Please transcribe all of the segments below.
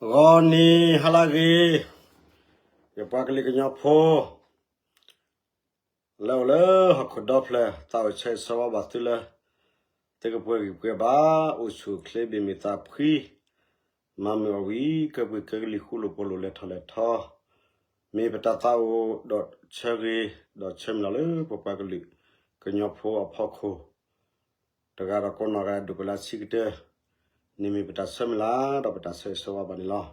ဂီၤနံၤဟါလၢအဂ့ၤ, ယပှၤကလုာ်ကညီဖိ လၢအိၣ်လၢဟီၣ်ခိၣ်ဒီဖျၢၣ် သးအိၣ်ဆၢဂ့ၤဆၢဝါဘၣ်သုလၢ သုကပှဲၤဂံၢ်ပှဲၤဘါ, အိၣ်ဆူၣ်အိၣ်ချ့ ဘၣ်မုာ်သးဖှံ, မၤမုာ်အီၣ်ဝံၤ ကပှံာ်ကပျၢ် ကလံၤဃူလိာ်ဖိးလိာ် လဲၤထီၣ်လဲၤထီ, မ့ၢ်ပတၢ်သးအိၣ်ဒီးဆၢဂ့ၤ ဒီးဆၢမုၢ်လၢ်လၢပပှၤကလုာ်ကညီဖိအဖီခိၣ် တဂၤဒီးကိးနီၢ်ဂၤဒိၣ်ကလၢဆံကတၢၢ်, န့ၣ်မ့ၢ်ပတၢ်ဆၢမုၢ်လၢ် ဒီးပတၢ်ဆၢဂ့ၤဆၢဝါဘၣ်န့ၣ်လီၤ.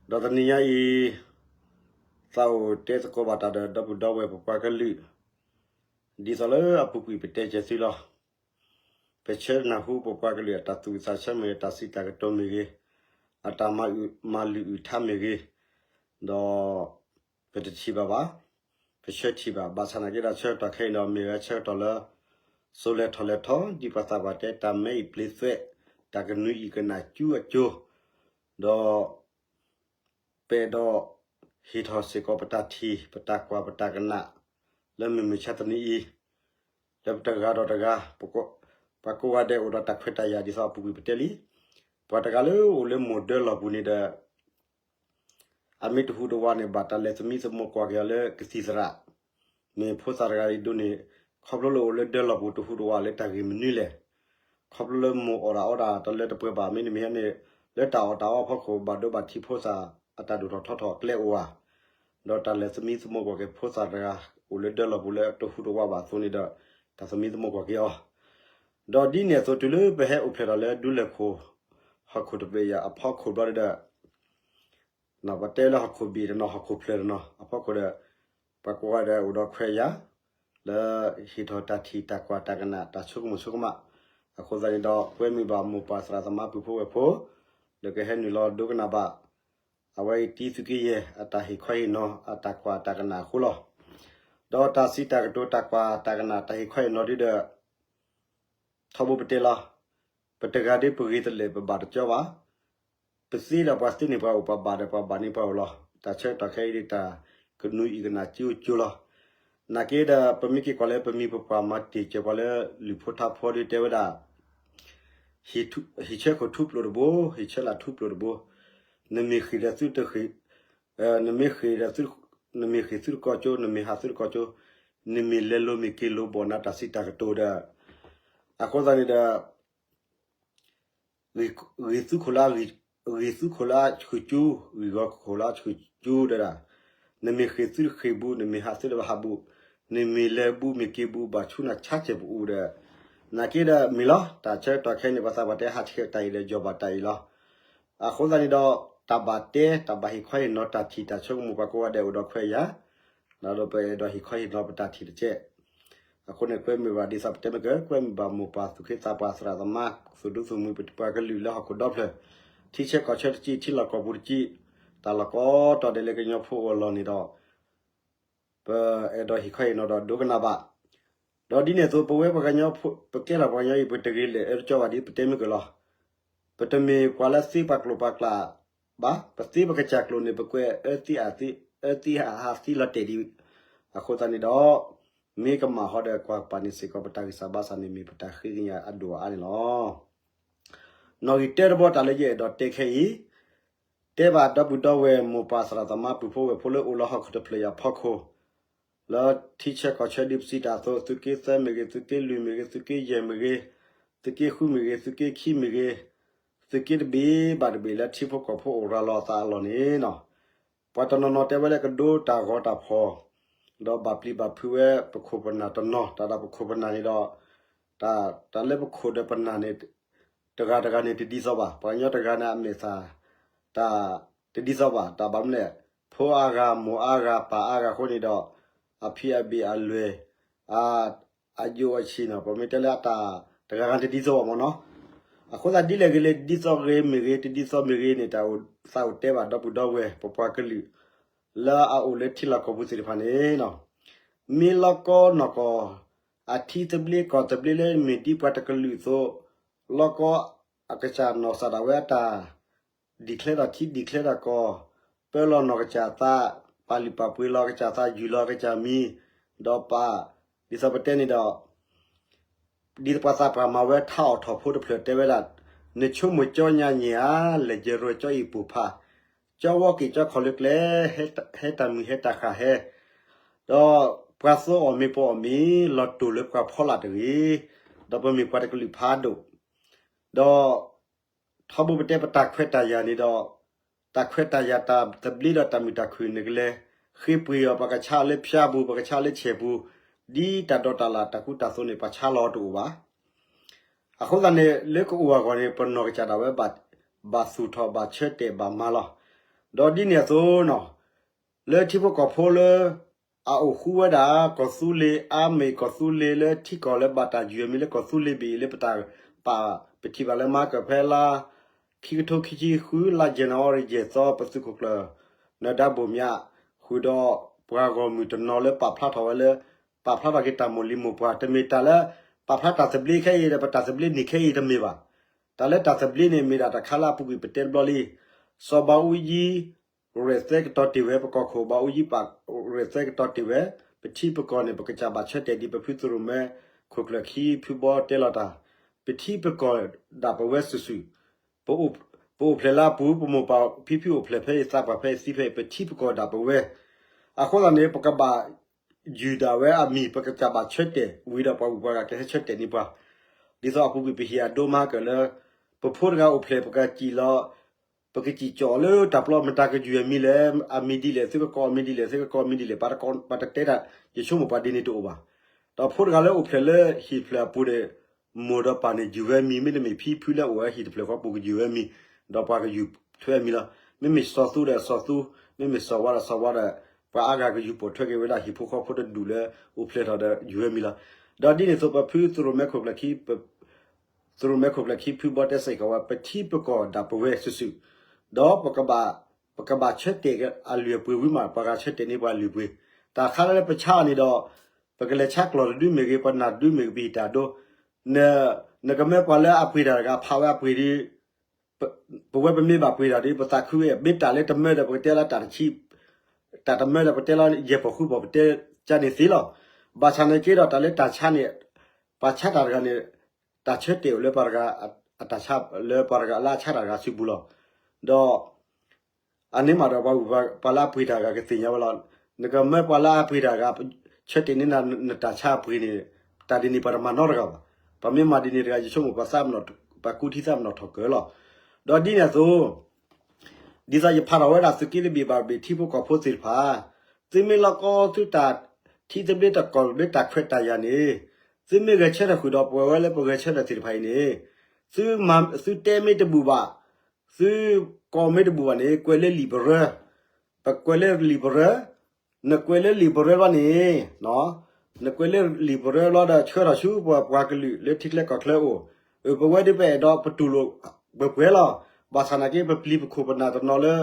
ဒီးတနံၤညါအံၤ သးအိၣ်တဲသကိးဘၣ်တၢ်ဒီး ဒီပုၢ်ဒီဝဲၢ်ပပှၤကလုာ်, ဒ်သိးလၢအပူၤကွံာ်ပတဲကဲသုလီၤ. ပဆၢနၢ်ဟူပပှၤကလုာ်အတၢ်သူၣ်ဝံၣ်သးဆၢမ့ၢ်ဂ့ၤ, အတၢ်စံးတၢ်ကတိၤမ့ၢ်ဂ့ၤ, အတၢ်မၤလုၢ်အုၣ်ထါမ့ၢ်ဂ့ၤ, ဒီး ပတထံၣ်ဘၣ်ဘၣ်, ပဆၢထံၣ်ဘၣ်, ဘၣ်ဆၣ်နာ်က့ဒီး ဆၢကတီၢ်ခဲအံၤဒီး မ့ၢ်ဝဲဆၢကတီၢ်လၢ စိၤလဲၤထီၣ်လဲၤထီ, ဒ်ပှၤသးပှၢ်တဲ တၢ်မဲအံၤပျ့သွဲး, တၢ်ကနုအံၤကနၣ်ကၠူအကၠိ, ဒီး ပအဲၣ်ဒိးဟ့ၣ်ထီၣ်စ့ၢ်ကီးပတၢ်ထံၣ် ပတၢ်ကွၢ် ပတၢ်ကနၣ် လၢမုၢ်မဆါတနံၤအံၤ, လၢပတဂၤဒီးတဂၤ ပှၤကိးဂၤဒဲးအိၣ်ဒီးတၢ်ခွဲးတၢ်ယာ်ဒ်သိးအပူၤကွံာ်ပတဲလံ. ပှၤတဂၤလၢအိၣ်လၢမိၢ်ဒၢလီၢ်ပူၤန့ၣ်ဒီး အမ့ၢ်တဟူးတဝးန့ၣ် ဘၣ်တၢ်လဲၤသမံသမိးကွၢ်က့ၤအီၤလၢကသံၣ်သရၣ်, မ့ၢ်ဖိသၣ်တဂၤအံၤဒိၣ်န့ၣ် ခီဖျိလၢအိၣ်လၢဒၢလီၢ်ပူၤတဟူးတဝးလၢတၢ်ဂ့ၢ်မနုၤလဲၣ်. ခီဖျိလၢမိၢ်အီၣ်တၢ်အီတၢ်တလၢတပှဲၤဘၣ် မ့တမ့ၢ်န့ၣ် လၢတၢ်အီၣ်တၢ်အီအဖီခိၣ် ဘၣ်ဒိဘၣ်ထံးဖိသၣ်အတၢ်ဒိၣ်ထီၣ်ထီထီၣ်အကျဲအိၣ်ဧါ. ဒီးတၢ်လဲၤသမံသမိးကွၢ်က့ၤဖိသၣ်တဂၤ အိၣ်လၢဒၢလီၢ်ပူၤလၢတဟူးတဝးဘၣ်အသိးန့ၣ်ဒီး တၢ်သမံသမိးကွၢ်က့ၤအီၤ ဒီးဒ်န့ၣ်အသိးတုၤလၢပဟဲအိၣ်ဖျဲၣ်ထီၣ်လၢဒူလဲၢ်ခိၣ် ဟီၣ်ခိၣ်တဘ့ၣ်ယၤအဖီခိၣ်ဘျီဒီး ပတဲလၢဟီၣ်ခိၣ်ဘ့ၣ်တနီၤ ဟီၣ်ခိၣ်ဖျၢၣ်တနီၤအဖီခိၣ်ဒီး ပှၤကိးဂၤဒဲးအိၣ်ဒီးခွဲးယာ် လၢဟ့ၣ်ထီၣ်တၢ်ထံၣ်တၢ်ကွၢ်တၢ်ကနၣ်တၢ်ဆိကမိၣ်ဆိကမး, အဃိသတးန့ၣ်ဒီး ကွဲမုာ်ဘၣ်မိၢ်ပၢ်သရၣ်သမါပုၢ်ဖိဝဲၢ်ဖိ လၢကဟဲနုာ်လီၤဒိကနၣ်ဘၣ် အဝဲအံၤတံၤသုးက့ယဲၢ် အတၢ်ဟ့ၣ်ခီဟ့ၣ်နီၤ အတၢ်ကွၢ်တၢ်ကနၣ်အဃိလီၤ. ဒီးတၢ်စံးတၢ်ကတိၤတၢ်ကွၢ်တၢ်ကနၣ်တၢ်ဟ့ၣ်ခီဟ့ၣ်နီၤဒ်ဒီး ထီဘိပတဲလီၤ. ပတဂၤဒ်ပဂ့ၤတလၢာ်ပဘၣ်တကၠီဘၣ်. ပသ့ဒီးပှၤသ့န့ၣ်ပှၤအိၣ် ပှၤဘၣ်ဒီးပှၤဘၣ်န့ၣ်ပှၤအိၣ်လီၤ. တၢ်ဆၢကတီၢ်ခဲအံၤဒ်တၢ် ကနူအံၤကနၣ်ကၠူကၠူလီၤ. နာ်က့ဒီး ပမ့ၢ်က့ၤကွၢ်လၢပမံၤပပှၢ်မၤတ့ၢ်စၢၤပှၤလၢ လုၢ်ဖိထါဖိဒ်တဲဝဲဒၣ် ဟံၣ်ဆၢခိၣ်ထူပျိာ်တဘိ, ဟံၣ်ဆၢလာ်ထူပျိာ်တဘိ, နမ့ၢ်ဃ့ၢ်ဒီးသုတဃ့ၢ်, နမ့ၢ်ဃ့ၢ်ဒီးသု, နမ့ၢ်ဃ့ၢ်သုတကီၢ်ကၠိ, နမ့ၢ်ဟးသုတကီၢ်ကၠိ, နမ့ၢ်လဲၤလိၤမ့ၢ်က့ၤလိၤဘီၣ်နၤတၢ်စံးတၢ်ကတိၤဒီး, အဃိသတးန့ၣ်ဒီး ဂ့ၤသုခိၣ်လၢ, ဂ့ၤသုခိၣ်လၢအဆှုၣ်ကၠူ, ဂ့ၤဂီၤခိၣ်လၢအဆှုၣ်ကၠူဒီး, နမ့ၢ်ဃ့ၢ်သုဃ့ၢ်ဘူး, နမ့ၢ်ဟးသုဒီးဟးဘူး, နမ့ၢ်လဲၤဘူးမ့ၢ်က့ၤဘူး ဘၣ်ဆူနၤဆါစဲးပအူဒီး, နာ်က့ဒီးမ့ၢ်လီၤ. တၢ်ဆၢကတီၢ်ခဲအံၤန့ၣ် ပှၤသးပှၢ်တဲဟးဆှဲးတၢ်အံၤဒီးယီၢ်ဘၣ်တၢ်အံၤလီၤ. အဃိသတးန့ၣ်ဒီး တၢ်ဘၣ်တဲ တၢ်ဘၣ်ဟ့ၣ်ခီဟ့ၣ်နီၤတၢ်ထံၣ်တၢ်ဆိကမိၣ်ပှၤကိးဂၤဒဲးအိၣ်ဒီးခွဲးယာ်, ဒီးပအဲၣ်ဒိးဟ့ၣ်ခီဟ့ၣ်နီၤပတၢ်ထံၣ်တကဲး အဃိန့ၣ် ကွဲမုာ်ဘၣ်ဒ်သိးပတဲမ့ၢ်က ကွဲမုာ်ဘၣ်မိၢ်ပၢ်သူၣ်က့သးပှၢ်သရၣ်သမါ သူၣ်ဒူသူၣ်မှံၤပပှၤကလုာ်လၢဟီၣ်ခိၣ်ဒီဖျၢၣ်, ထံဆၢကီၢ်ဆၢတကံၢ် ထံလီၢ်ကီၢ်ပူၤတကံၢ်, တၢ်လီၢ်ကိးတီၤဒဲးလၢကညီဖိအလီၢ်န့ၣ်ဒီး ပအဲၣ်ဒိးဟ့ၣ်ခီဟ့ၣ်နီၤဒီးဒိကနၣ်ဘၣ်. ဒီးဒ်န့ၣ်အသိး ပဝဲပှၤကညီဖိ ပကဲထီၣ်ပှၤကညီအံၤ ပတဂ့ၤလဲၤအၢတကၠီဘၣ်ဒ်ပတဲမ့ၢ်ကလီၤ. ပတမ့ၢ်ပှၤလၢသ့ပှၤကျိာ်ပှၤကျးဘၣ်, ပသ့ပကစၢ်ကျိာ်န့ၣ် ပကွဲးအၢသံအသံ, အၢသံဟးဟးသံလီၤတဲာ်ဒံး. အဃိသတးန့ၣ်ဒီး မ့ၢ်ကမၣ်ဟီဒီးကွၢ်ပာ်န့ၣ်စ့ၢ်ကီး ပတၢ်ဂံၢ်စၢ်ဘါစၢ်န့ၣ် မ့ၢ်ပတၢ်ဃ့ကညးအဒိၣ်အအါန့ၣ်လီၤ. နီၣ်ဂံၢ်တၢတဘီတၢ်လၢယအဲၣ်ဒိးတဲခဲအံၤ, တဲဘၣ်ဒီပုၢ်ဒီဝဲၢ်မိၢ်ပၢ်သရၣ်သမါပုၢ်ဖိဝဲၢ်ဖိလၢ အိၣ်လၢဟီၣ်ခိၣ်တဖျၢၣ်အံၤအဖီခိၣ်, လၢထံဆၢကီၢ်ဆၢဒ်ပစံးတၢ်အသိး သုးက့သၢမ့ၢ်ဂ့ၤ, သုးက့လွံၢ်မ့ၢ်ဂ့ၤ, သုးက့ယဲၢ်မ့ၢ်ဂ့ၤ, သုးက့ဃုမ့ၢ်ဂ့ၤ, သုးက့ခံမ့ၢ်ဂ့ၤ, သုးက့တဘ့ၣ်ဘၣ်တဘ့ၣ်လၢထံဖိကီၢ်ဖိအိၣ်ရၤလီၤအသးအလီၢ်န့ၣ် ပှၤတနီၤနီၤတဲဝဲလၢကဒိတၢ်ဂီၤတၢ်ဖီၣ်, ဒီးဘၣ်ပျံၤဘၣ်ဖုးဝဲပခိၣ်ပနၢ်တနီၤ, တၢ်ဒီးပခိၣ်ပနၢ်န့ၣ်ဒီး တၢ်လၢပခိၣ်ဒီးပနၢ်န့ၣ် တဂၤတဂၤန့ၣ်တဒ်သိးဘၣ်. ပှၤကညီတဂၤန့ၣ် အမဲာ်သၣ်တဒ်သိးဘၣ်. တၢ်ဘၣ်မနုၤလဲၣ်, ဖိအါဂၤ မိၢ်အါဂၤ ပၢ်အါဂၤအဃိန့ၣ်ဒီး အဖံးအဘ့ၣ်အလွဲၢ် အယိာ်အဆံၣ်နီၤ, ပမ့ၢ်တဲလၢအတၢ်တဂၤဂၤတဒ်သိးဘၣ်မ့ၢ်နီၤ. အဃိသတးဒ်လဲၣ်ဂ့ၤလဲၣ် ဒ်သိးဂ့ၤမ့ၢ်ဂ့ၤ တဒ်သိးမ့ၢ်ဂ့ၤန့ၣ် တၢ်အိၣ်သးအိၣ်တဲဘၣ်ဒီပုၢ်ဒီဝဲၢ် ပပှၤကလုာ် လၢအအိၣ်လၢထံလီၢ်ကီၢ်ပူၤသ့ၣ်တဖၣ်န့ၣ် မ့ၢ်လီၢ်ကီၢ်နီၢ်ကီၢ် အထံသဘျ့ကီၢ်သဘျ့လၢမ့ၢ်ဒ်ပှၤတကလုာ်အသိး လီၢ်ကီၢ်အကစၢ်နီၢ်စၢ်ဒၣ်ဝဲအတၢ် declare ဒီးထံ declare ဒီးကီၢ်, ပၢလီၤနီၢ်ကစၢ်သး, ပာ်လုၢ်ပာ်ပှ့ၤလီၤကစၢ်သး, ယူၢ်လီၤကစၢ်မံၤ, ဒီးပာ်, ဒ်သိးပတဲန့ၣ်ဒီး ဒ်သိးပှၤသးပှၢ်မၤဝဲထါအီၣ်ထီၣ်ဖိတဖျၢၣ်တဲဝဲဒၣ်, နဆိကမိၣ်ကၠီညါညံၤဧါ, လဲၤယရၢကၠီအံၤပိၢ်ဖး, ကၠီဝီက့ၤကၠီခီၣ်လၢကျဲ, ဟဲတၢ်မုာ်ဟဲတၢ်ဃၣ်ဟဲ, ဒီးပှၤသိအီၣ်မ့ၤပအီၣ်မ့ၤ လီၤတိၢ်လၢပှၤဖီလာ်တဂ့ၤ, ဒီးပမ့ၢ်ပှၤတကလုာ်ဖးဒိၣ်, ဒီး ထီဘိပတဲပတၢ်ခွဲးတၢ်ယာ်န့ၣ်ဒီး, တၢ်ခွဲးတၢ်ယာ်တၢ်သဘျ့ဒီးတၢ်မုာ်တၢ်ခုၣ်န့ၣ်ကလဲၤ, ဃ့ပှ့ၤအီၤ ပှၤကဆါလၢဖၠါပူၤ ပှၤကဆါလၢဆဲးပူၤ, ဒ်တၢ်ဒိးတၢ်လၢ်တၢ်ကူတၢ်သိးန့ၣ် ပှၤဆါလီၤတအိၣ်ဘၣ်. အဃိသတးန့ၣ် လၢကအိၣ်အဂီၢ်န့ၣ် ပနီၢ်ကစၢ်ဒၣ်ဝဲ ဘၣ်သူၣ်ထီၣ်ဘၣ်ဆၢတဲာ်ဘၣ်မၤလီၤ. ဒီးဒ်န့ၣ်အသိးနီၤ လၢထံဖိကီၢ်ဖိလၢ အအိၣ်ဃူဝဲဒၣ် ကီၢ်သူလ့ၤ အါမ့ၢ်ကီၢ်သူလ့ၤလၢထံကီၢ်လၢဘၣ်တၢ်ယုၢ်အမံၤလၢကီၢ်သူလ့ၤဘ့ၣ်အံၤလၢပတၢ်ပာ်ပထံၣ်ဘၣ်လၢမၤကၢၢ်ဖဲလါ ခံကထိခံဆံဃု လါယနူၤအါရံၤယဲၢ်သီ ပသုးခိၣ်ကျၢၢ် နၢၤဒါဘိၣ်မၠး ဃုာ်ဒီးပှၤဂီၢ်မုၢ်တနီၤလၢပာ်ဖျါထီၣ်ဝဲလၢ ပာ်ဖျါထီၣ်က့ၤတၢ်မိၢ်လံၤမိၢ်ပှၢ် တမ့ၢ်တၢ်လၢ ပာ်ဖျါတၢ်သဘျ့ခဲအံၤဒီး ပတၢ်သဘျ့န့ၢ်ခဲအံၤတမ့ၢ်ဘၣ်. တၢ်လၢတၢ်သဘျ့န့ၣ် မ့ၢ်ဒၣ်တၢ်ခါလၢအပူၤကွံာ်ပတဲတဘျီလံ စီၤဘးအူကၠံ ရဲၣ်သဲကတီၤတ့ၢ်ဝဲ ပကီၢ်ခိၣ်ဘးအူကၠံပာ် ရဲၣ်သဲကတီၤတ့ၢ်ဝဲ ပထံပကီၢ်န့ၣ် ပကစၢ်ဘၣ်ဆၢတဲာ်ဒ်ပဖုသရိၣ်မဲ ခိၣ်ကျၢၢ်ခံဖုဘီတဲလီၤတၢ်, ပထံပကီၢ်ဒၣ်ပဝဲစုာ်စုာ်, ပအိၣ်ဖျဲၣ်လၢအပူၤ ပမိၢ်ပၢ်ဖံဖုအိၣ်ဖျဲၣ်ဖဲအံၤ သးပှၢ်ဖဲအံၤသံဖဲအံၤ ပထံပကီၢ်ဒၣ်ပဝဲ, အဃိသတးန့ၣ် ပကဘၣ် ယုၢ်ဒၣ်ဝဲအမံၤ ပကစၢ်ဘၣ်ဆၢတဲာ်ဝံၤဒီးပှၤဂုၤပှၤဂၤကဟဲဆၢတဲာ်န့ၢ်ပှၤ, ဒ်သိးအပူၤကွံာ်ပဟ့ၣ်အဒိမၤကၢၢ်လၢ ပဖိတဂၤအိၣ်ဖျဲၣ် ပကစံၣ်လီၤ, ပကစံၣ်ကၠီၣ်လၢတၢ်ပျီမတၤကယုၢ်အမံၤလဲၣ်, အမံၤဒ်လဲၣ် သုကကိးအမံၤဒ်လဲၣ် သုကကိးအမံၤဒ်လဲၣ် ပတတဲတၢ် ယဆိကမိၣ်ပှၤဒ်န့ၣ်တအိၣ်ဘၣ်. ဒီးဖိတဂၤလၢအိၣ်ဖျဲၣ်လၢဟံၣ်တဖျၢၣ်အပူၤန့ၣ် မိၢ်ဒီးပၢ်န့ၣ် ယုၢ်ဝဲမံၤ မ့တမ့ၢ်ဖံဖုလၢအိၣ်ဝဲဟံၣ်တဖျၢၣ်ဃီပူၤကယုၢ်ဝဲမံၤ, ဒီးပှၤကယုၢ်ထွဲအမံၤလီၤ. မ့မ့ၢ်စီၤသူဒီးစီၤသူ, မ့မ့ၢ်စီၤဝါဒီးစီၤဝါဒီး ပှၤအါဂၤကယုၢ်ပိာ်ထွဲက့ၤဝဲဒၣ်ဟံၣ်ဖိဃီဖိတဒူၣ်လၢအိၣ်ဖျဲၣ်ထီၣ်ဒီးယုၢ်ဝဲမံၤလီၤ. ဒီးဒ်န့ၣ်အသိးပဖုသရိၣ်မဲခိၣ်ကျၢၢ်ခံ သရိၣ်မဲခိၣ်ကျၢၢ်ခံဖုဘီတဲစ့ၢ်ကီးဝဲ ပထံပကီၢ်ဒၣ်ပဝဲစုာ်စုာ်, ဒီးပကဘၣ်ဆၢတဲာ်အလုၢ်အပှ့ၤဝံၤမး ပှၤဂၤဆၢတဲာ်န့ၢ်ပှၤအလုၢ်အပှ့ၤ, တၢ်ခါလၢပဆါအီၤန့ၣ်ဒီး ပကလဲၤဆါကျီၢ်တဒုမ့ၢ်ဂ့ၤ ပနၢ်တဒုမ့ၢ်ဂ့ၤ ပဟံးတၢ်ဒိ, နကမၢပှၤလၢအပှ့ၤတၢ်တဂၤ ဖးဝဲအပှ့ၤဒီး ပဝဲပမ့ၢ်ဘၣ်ပှ့ၤတၢ်ဒီး ပသးခုဝဲ မ့ၢ်တၢ်လၢတမၢဒီးပကတဲလၢတၢ်တဆံ, တၢ်တမၢဒီးပတဲလၢယဲၢ်ပီၢ်ဃုပီၢ် ပတဲကန့ၣ်သ့လီၤ. ဘၣ်ဆၣ်န့ၣ်က့ဒီး တၢ်လၢတၢ်ဆါန့ၣ် ပှၤဆါတၢ်တဂၤန့ၣ် တၢ်ဆၢတဲာ်အိၣ်လၢပှၤတဂၤ အတၢ်ဆါလၢပှၤတဂၤလၢအဆါတၢ်တဂၤစုပူၤလီၤ. ဒီး အန့ၣ်မးဒီး ပှၤလၢအပှ့ၤတၢ်တဂၤကသ့ၣ်ညါဝဲလီၤ. နကမၢပှၤလၢအပှ့ၤတၢ်တဂၤ ဆၢတဲာ်န့ၢ်နၤ နတၢ်ဆါအပှ့ၤန့ၣ် တၢ်ဒ်န့ၣ်ပှၤတမၤနီတဂၤဘၣ်. ပမ့ၢ်မၤဒ်န့ၣ်တဂၤ ယဆိကမိၣ်ပှၤသးပ့ၤနီၣ် ပှၤကူထံသးပ့ၤနီၣ်ထီၣ်ကၢၤလီၤ. ဒီးဒ်န့ၣ်အသိး ဒ်သိးယဖးထီၣ်ဝဲဒၣ်သုးက့တဘ့ၣ်ဘၣ်တဘ့ၣ် ထံဖိကီၢ်ဖိသ့ၣ်တဖၣ်, သုမ့ၢ်လီၢ်ကီသုတၢ်ထံသဘျ့တၢ်ကီၢ်သဘျ့တၢ်ခွဲးတၢ်ယာ်န့ၣ်, သုမ့ၢ်ဂဲၤဆၢထၢၣ်ဃုာ်ဒီးပဝဲလၢပဂဲၤဆၢထၢၣ်သ့ၣ်တဖၣ်အံၤန့ၣ်, သုမၤ သုတဲမ့ၢ်တဘူၣ်ဘၣ်, သုကိးမ့ၢ်တဘူၣ်ဘၣ်န့ၣ် ကွဲးလၢလံာ်ပရၢ, ပကွဲးလၢလံာ်ပရၢ, နကွဲးလၢလံာ်ပရၢဘၣ်န့ၣ် နကွဲးလၢလံာ်ပရၢဘျီဒီး ဆှၢထီၣ်ဆူပပှၤကလုာ်လၢထံချၢကီၢ်ချၢအိၣ်, အပဝဲဒၣ်ပအဲၣ်ဒိးပတူၢ်လိာ်ပှဲၤပှဲၤလီၤ. ဘၣ်ဆၣ်နာ်က့ ပပျံၤပခိၣ်ပနၢ်တနီၤလၢ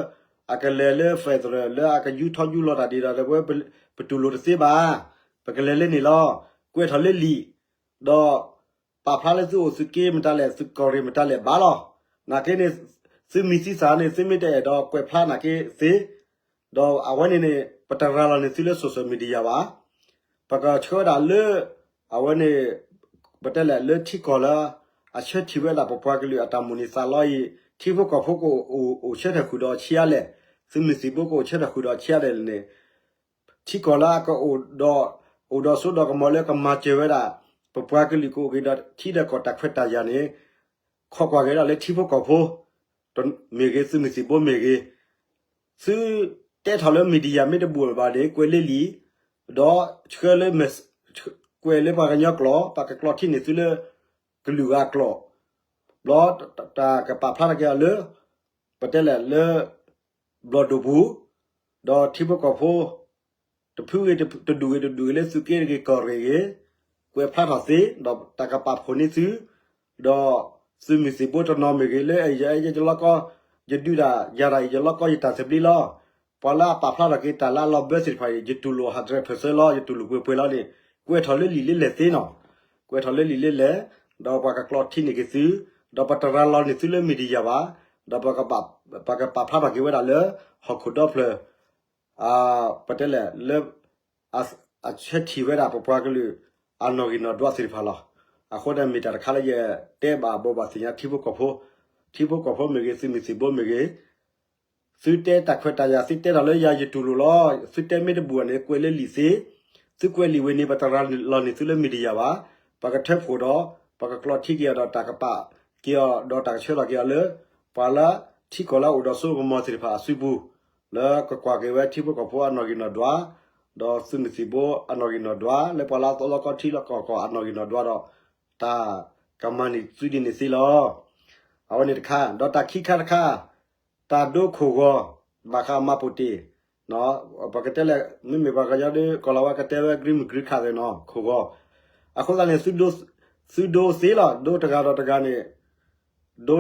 အကလဲၤလၢ federal လၢအကယူထီယူလီၤတၢ်ဒ်ဒီး ပဝဲပတူၢ်လိာ်တသ့ဘၣ်, ပကလဲၤလၢန့ၣ်လီၤ. ကွဲးထီၣ်လၢလံာ်, ဒီး ပာ်ဖျါလၢသုအိၣ်သုးက့ မတၤလဲၣ်သုကီၢ်ရ့ၣ်မတၤလဲၣ်ဘၣ်လီၤ. နာ်က့န့ၣ် သုမံၤသံသးန့ၣ် သုမ့ၢ်တအဲၣ်ဒိးကွဲးဖျါနာ်က့သ့, ဒီးအဝဲန့ၣ်န့ၣ် ပတရၤလီၤန့ၢ်သုလၢ social media ဘၣ်. ပကဆှၢဝဲဒၣ်လၢ အဝဲန့ၣ် ပတဲလဲၣ်လၢထံကီၢ်လၢ အဆၢထံၣ်ဝဲဒၣ်ပပှၤကလုာ်အတၢ်မိၣ်န့ၢ်သးလီအံၤ ထံဖိကီၢ်ဖိကအိၣ်အိၣ်ဆၢထၢၣ်ဃုာ်ဒီးဆံးအါလဲၣ်, သုးမုၢ်သံၣ်ဘိကအိၣ်ဆၢထၢၣ်ဃုာ်ဒီးဆံးအါလဲၣ်န့ၣ် ထံကီၢ်လၢအကအိၣ်ဒီး အိၣ်ဒီးစိဒီးကမီၤလၢကမၤစၢၤဝဲဒၣ် ပပှၤကလုာ်ကအိၣ်က့ၤဒီးထံဒီးကီၢ်တၢ်ခွဲးတၢ်ယာ်န့ၣ် ခိးကွၢ်က့ၤဒၣ်လၢထံဖိကီၢ်ဖိ မ့ၢ်ဂ့ၤ သုးမုၢ်သံၣ်ဘိမ့ၢ်ဂ့ၤ, သုတဲထီၣ်လၢ media မ့ၢ်တဘူၣ်ဘၣ်န့ၣ် ကွဲးလၢလံာ်, ဒီးဆှၢလၢ ကွဲးလၢပှၤကညီကျိာ် ပှၤကကျီထံန့ၢ်သုလၢ ကလုာ်ဂၤကျိာ်, ဘျီ တၢ်ကပာ်ဖျါထီၣ်က့ၤအီၤလၢ ပတဲလဲၣ်လၢ ဘျီၣ်ဒိၣ်ပူၤ, ဒီးထံဖိကီၢ်ဖိ တဖုဂ့ၤတဒူၣ်ဂ့ၤတဒူၣ်ဂ့ၤလၢသုးက့တဂ့ၤကီၢ်ရ့ၣ်ဂ့ၤ, ကွဲးဖျါထီၣ်သ့, ဒီးတၢ်ကပာ်ဖှိၣ်န့ၢ်သု, ဒီးသုးမုၢ်သံၣ်ဘိတနီၤမ့ၢ်ဂ့ၤလၢ ယ ယ ယလီၢ်ကီ ယဒုးဒၣ်ယၤတၢ်အံၤ ယလီၢ်ကီယတၢ်သဘျ့လီၤ. ပှၤလၢအပာ်ဖျါထီၣ်က့ၤတၢ်လၢအလီၤဘၢသ့ၣ်တဖၣ်အံၤ ယတူၢ်လိာ် hundred percent လီၤ, ယတူၢ်လိာ်ပှဲၤပှဲၤလီၤန့ၣ် ကွဲးထီၣ်လၢလံာ်လၢလဲၣ်သ့နီၤ, ကွဲးထီၣ်လၢလံာ်လၢလဲၣ်, ဒီးပှၤကကျီထံန့ၢ်က့ၤသု, ဒီးပတရၤလီၤန့ၢ်သုလၢ media ဘၣ်, ဒီးပကပာ်ဖျါထီၣ်က့ၤဝဲဒၣ်လၢ ဟီၣ်ခိၣ်ဒီဖျၢၣ် ပတဲလဲၣ်လၢ အဆၢထံၣ်ဝဲဒၣ်ပပှၤကလုာ် အနီၣ်ဂံၢ်နီၣ်ဒွးသ့ၣ်တဖၣ်လီၤ. အဃိန့ၣ်မ့ၢ်တၢ်တခါလၢယတဲဘၣ်ဘိးဘၣ်သ့ၣ်ညါထံဖိကီၢ်ဖိ ထံဖိကီၢ်ဖိမ့ၢ်ဂ့ၤ သုးမုၢ်သံၣ်ဘိမ့ၢ်ဂ့ၤ, သုတဲတၢ်ခွဲးတၢ်ယာ် သုတဲထီၣ်လၢယၤယတူၢ်လိာ်လီၤ. သုတဲမ့ၢ်တဘူၣ်ဘၣ်န့ၣ် ကွဲးလၢလံာ်သ့, သုကွဲးလံာ်ဝံၤန့ၣ် ပတရၤလီၤန့ၢ်သုလၢ media ဘၣ်. ပကထၢဖှိၣ်ဒီး ပကကျီထံက့ၤအီၤဒီးတၢ်ကပာ်က့ၤအီၤ ဒီးတၢ်ကဆှၢထီၣ်က့ၤအီၤလၢ ပှၤလၢထံကီၢ်လၢအအိၣ်ဒီးစိကမီၤသ့ၣ်တဖၣ်အစုပူၤ, လၢကကွၢ်က့ၤဝဲထံဖိကီၢ်ဖိအနီၣ်ဂံၢ်နီၣ်ဒွး, ဒီးသုးမုၢ်သံၣ်ဘိအနီၣ်ဂံၢ်နီၣ်ဒွး, လၢပှၤလၢအသီလီကီထံလီကီၢ်အနီၣ်ဂံၢ်နီၣ်ဒွးဒီး တၢ်ကမၤန့ၢ်သုဒ်န့ၣ်သ့လီၤ. အဝဲန့ၣ်တခါ, ဒီးတၢ်ခံခါတခါ, တၢ်ဒိခိၣ်ဂီၤ, ဘၣ်ဃးမၤပိာ်တ့ၢ်, ပကတဲလဲၣ် မ့မ့ၢ်ပှၤကညီဒ်ကီၢ်လီၤဝဲကတဲဝဲ green မ့ၢ် green card သ့ၣ်နီၤ ခိၣ်ဂီၤ, အဃိသတးန့ၣ် သုဒိသ့လီၤ. ဒိတဂၤဒီးတဂၤန့ၣ် ဒိ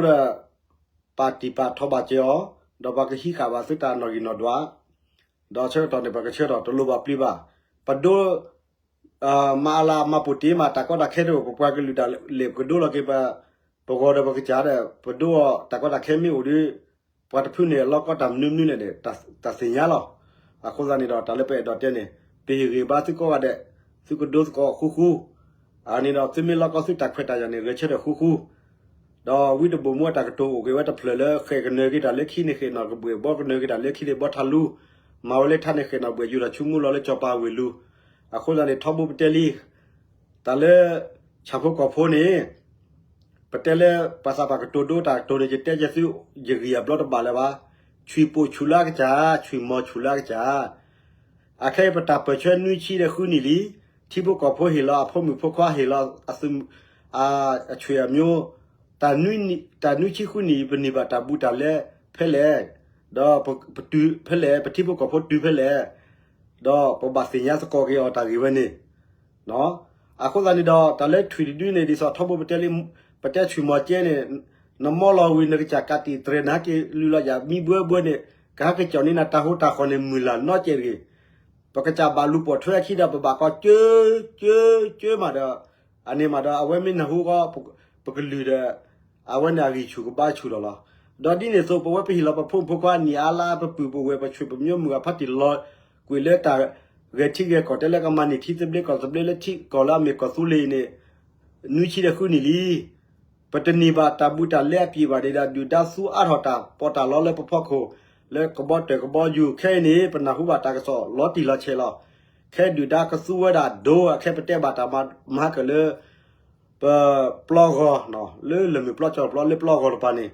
ဒီး ပာ်တံာ်ပာ်ထီဘၣ်စၢၤအီၤ, ဒီးပှၤကဟံးဃာ်ဘၣ်သုတၢ်နီၣ်ဂံၢ်နီၣ်ဒွး, ဒီးဆၢကတီၢ်န့ၣ် ပကဆၢထီၣ်တလိၣ်ဘၣ်ပျံၤဘၣ်. ပဒိ မၤအလၤမၤပိာ်တ့ၢ်မး တၢ်ကီတၢ်ခဲတအိၣ် ပပှၤကလုာ်ဒၣ်လဲာ် ပကဒိလီၤက့ၤ ပဂီၤဒီးပကစၢ်ဒီး ပဒိအီၤ တၢ်ကီတၢ်ခဲမ့ၢ်အိၣ်ဒီး ပှၤတဖုန့ၣ် အလီၢ်ကီတၢ်မနုၤမနုၤလဲၣ်န့ၣ် တၢ်သ့ၣ်ညါလီၤ. အဃိသတးန့ၣ်ဒီး တၢ်လၢပအဲၣ်ဒိးတဲန့ၣ် ပဟ့ၣ်ဂံၢ်ဘါသုကိးဂၤဒဲး, သုကဒိသကိးဃူဃူ, အန့ၣ်ဒီး သုမ့ၢ်လီၢ်ကီသုတၢ်ခွဲးတၢ်ယာ်န့ၣ် ဂဲၤဆၢထၢၣ်ဃူဃူ ဒီးဝံတဘိၣ်မူအတၢ်ကတိၤအိၣ်က့ၤဝဲတဖျၢၣ်လၢ ဃဲၣ်ကနၢၤက့ၤတၢ်လၢခံန့ၣ် ဃဲၣ်နီၣ်ကဘှဲၣ် ဘီကနၢၤက့ၤတၢ်လၢခံန့ၣ် ဘီထးလူ, မၤဝဲလၢထါန့ၣ် ဃဲၣ်နီၣ်ဘှဲၣ် ယူၤထီၣ်ဆူမူလီၤလၢစီၤပၤဝ့ၢ်လူၤ. အဃိသတးန့ၣ် ထီဘိပတဲလံ တၢ်လၢ ဆၣ်ဖိကီၢ်ဖိန့ၣ် ပတဲလၢပှၤသးပှၢ်ကတိၤဒိတၢ်ကတိၤန့ၣ် ယတဲကဲသု ယဂံၢ်အဘျီတဘၣ်လၢၤဘၣ်. ဆွံၣ်ပိာ်ဆူၣ်လၢအကစၢ်, ဆွံၣ်မီၤဆူၣ်လၢအကစၢ်. အခဲအံၤပတၢ်ပၢၢ်ဆၢနွံဆံဒီးဃုနံၣ်လံ, ထံဖိကီၢ်ဖိဟ့ၣ်လီၤအဖိမုၣ်ဖိခွါဟ့ၣ်လီၤ အဆွေအမျိုး, တၢ်နွံဆံဃုနံၣ် ပန့ၢ်ဘၣ်တၢ်ဘူးတၢ်လဲဖဲလဲၣ်, ဒီးပတုၤဖဲလဲၣ်, ပထံဖိကီၢ်ဖိတုၤဖဲလဲၣ်, ဒီးပဘၣ်သ့ၣ်ညါသကိးက့ၤအီၤတၢ်ဂ့ၢ်ဝဲန့ၣ် အဃိသတးန့ၣ်ဒီး တၢ်လၢဆွံၣ်တဒုန့ၣ် ဒ်သိးထီဘိပတဲလံ, ပတဲဆွံၣ်မီၤကဲန့ၣ်, နမီလီၤဝံၤ နကစၢ်ကးတံာ်တြဲၤ နဟဲက့ၤလုၢ်လီၤယၤမံဘှၢဘှၢန့ၣ်, ကဟဲက့ၤကၠီၣ်န့ၢ်နၤတၢ်ဟူတၢ်ဃီၤန့ၣ် မုၢ်လၢ်နီတစဲးတဂ့ၤ. ပကစၢ်ဘၣ်လူၤပိာ်ထွဲအခံဒီး ပဘၣ်ကီကၢ, ကၢ, ကၢမးဒီး, အန့ၣ်မးဒီး အဝဲမ့ၢ်နၢ်ဟူဃီ ပကလုၢ်ဒီး အဝဲန့ၣ်အဂံၢ်ဆူၣ်ကဘါဆူၣ်ဒီးလီၤ. ဒီးဒ်န့ၣ်အသိး ပဝဲပဟ့ၣ်လီၤပဖိမုၣ်ဖိခွါအနံၣ်အါလါ ပပုၢ်ပဝဲၢ် ပဆွေပမျိုးမုၢ်အဖါတံၢ်လီၤ ကွံာ်လၢတၢ်ဂဲၤထံဂဲၤကီၢ် တဲလၢကမၤန့ၢ်ထံသဘျ့ကီၢ်သဘျ့လၢထံကီၢ်လၢအမ့ၢ်ကီၢ်သူလ့ၤအံၤန့ၣ် နွံဆံဒီးဃုနံၣ်လံ. ပတန့ၢ်ဘၣ်တၢ်ဘူးတၢ်လဲအပျ့ၤဘၣ်ဒ်ဒီး ဒုၣ်ဒါသူအါထီၣ်တၢ်ပီးတၢ်လီလၢပဖီခိၣ် လၢကဘီတၢၢ်ကဘီယူၤ ခဲအံၤန့ၣ် ပနၢ်ဟူဘၣ်တၢ်ကစီၣ်လီၤတံၢ်လီၤဆဲးလီၤ. ခဲဒုၣ်ဒါကသူဝဲဒၣ်ဒိ အခဲပတဲဘၣ်တၢ်မၤဟါကၢၣ်လၢ ပပျီဂီၤ လၢလၢၢ်မုၢ်ပျီကၠီၣ်ပျီလၢပျီဂီၤတပၤန့ၣ်,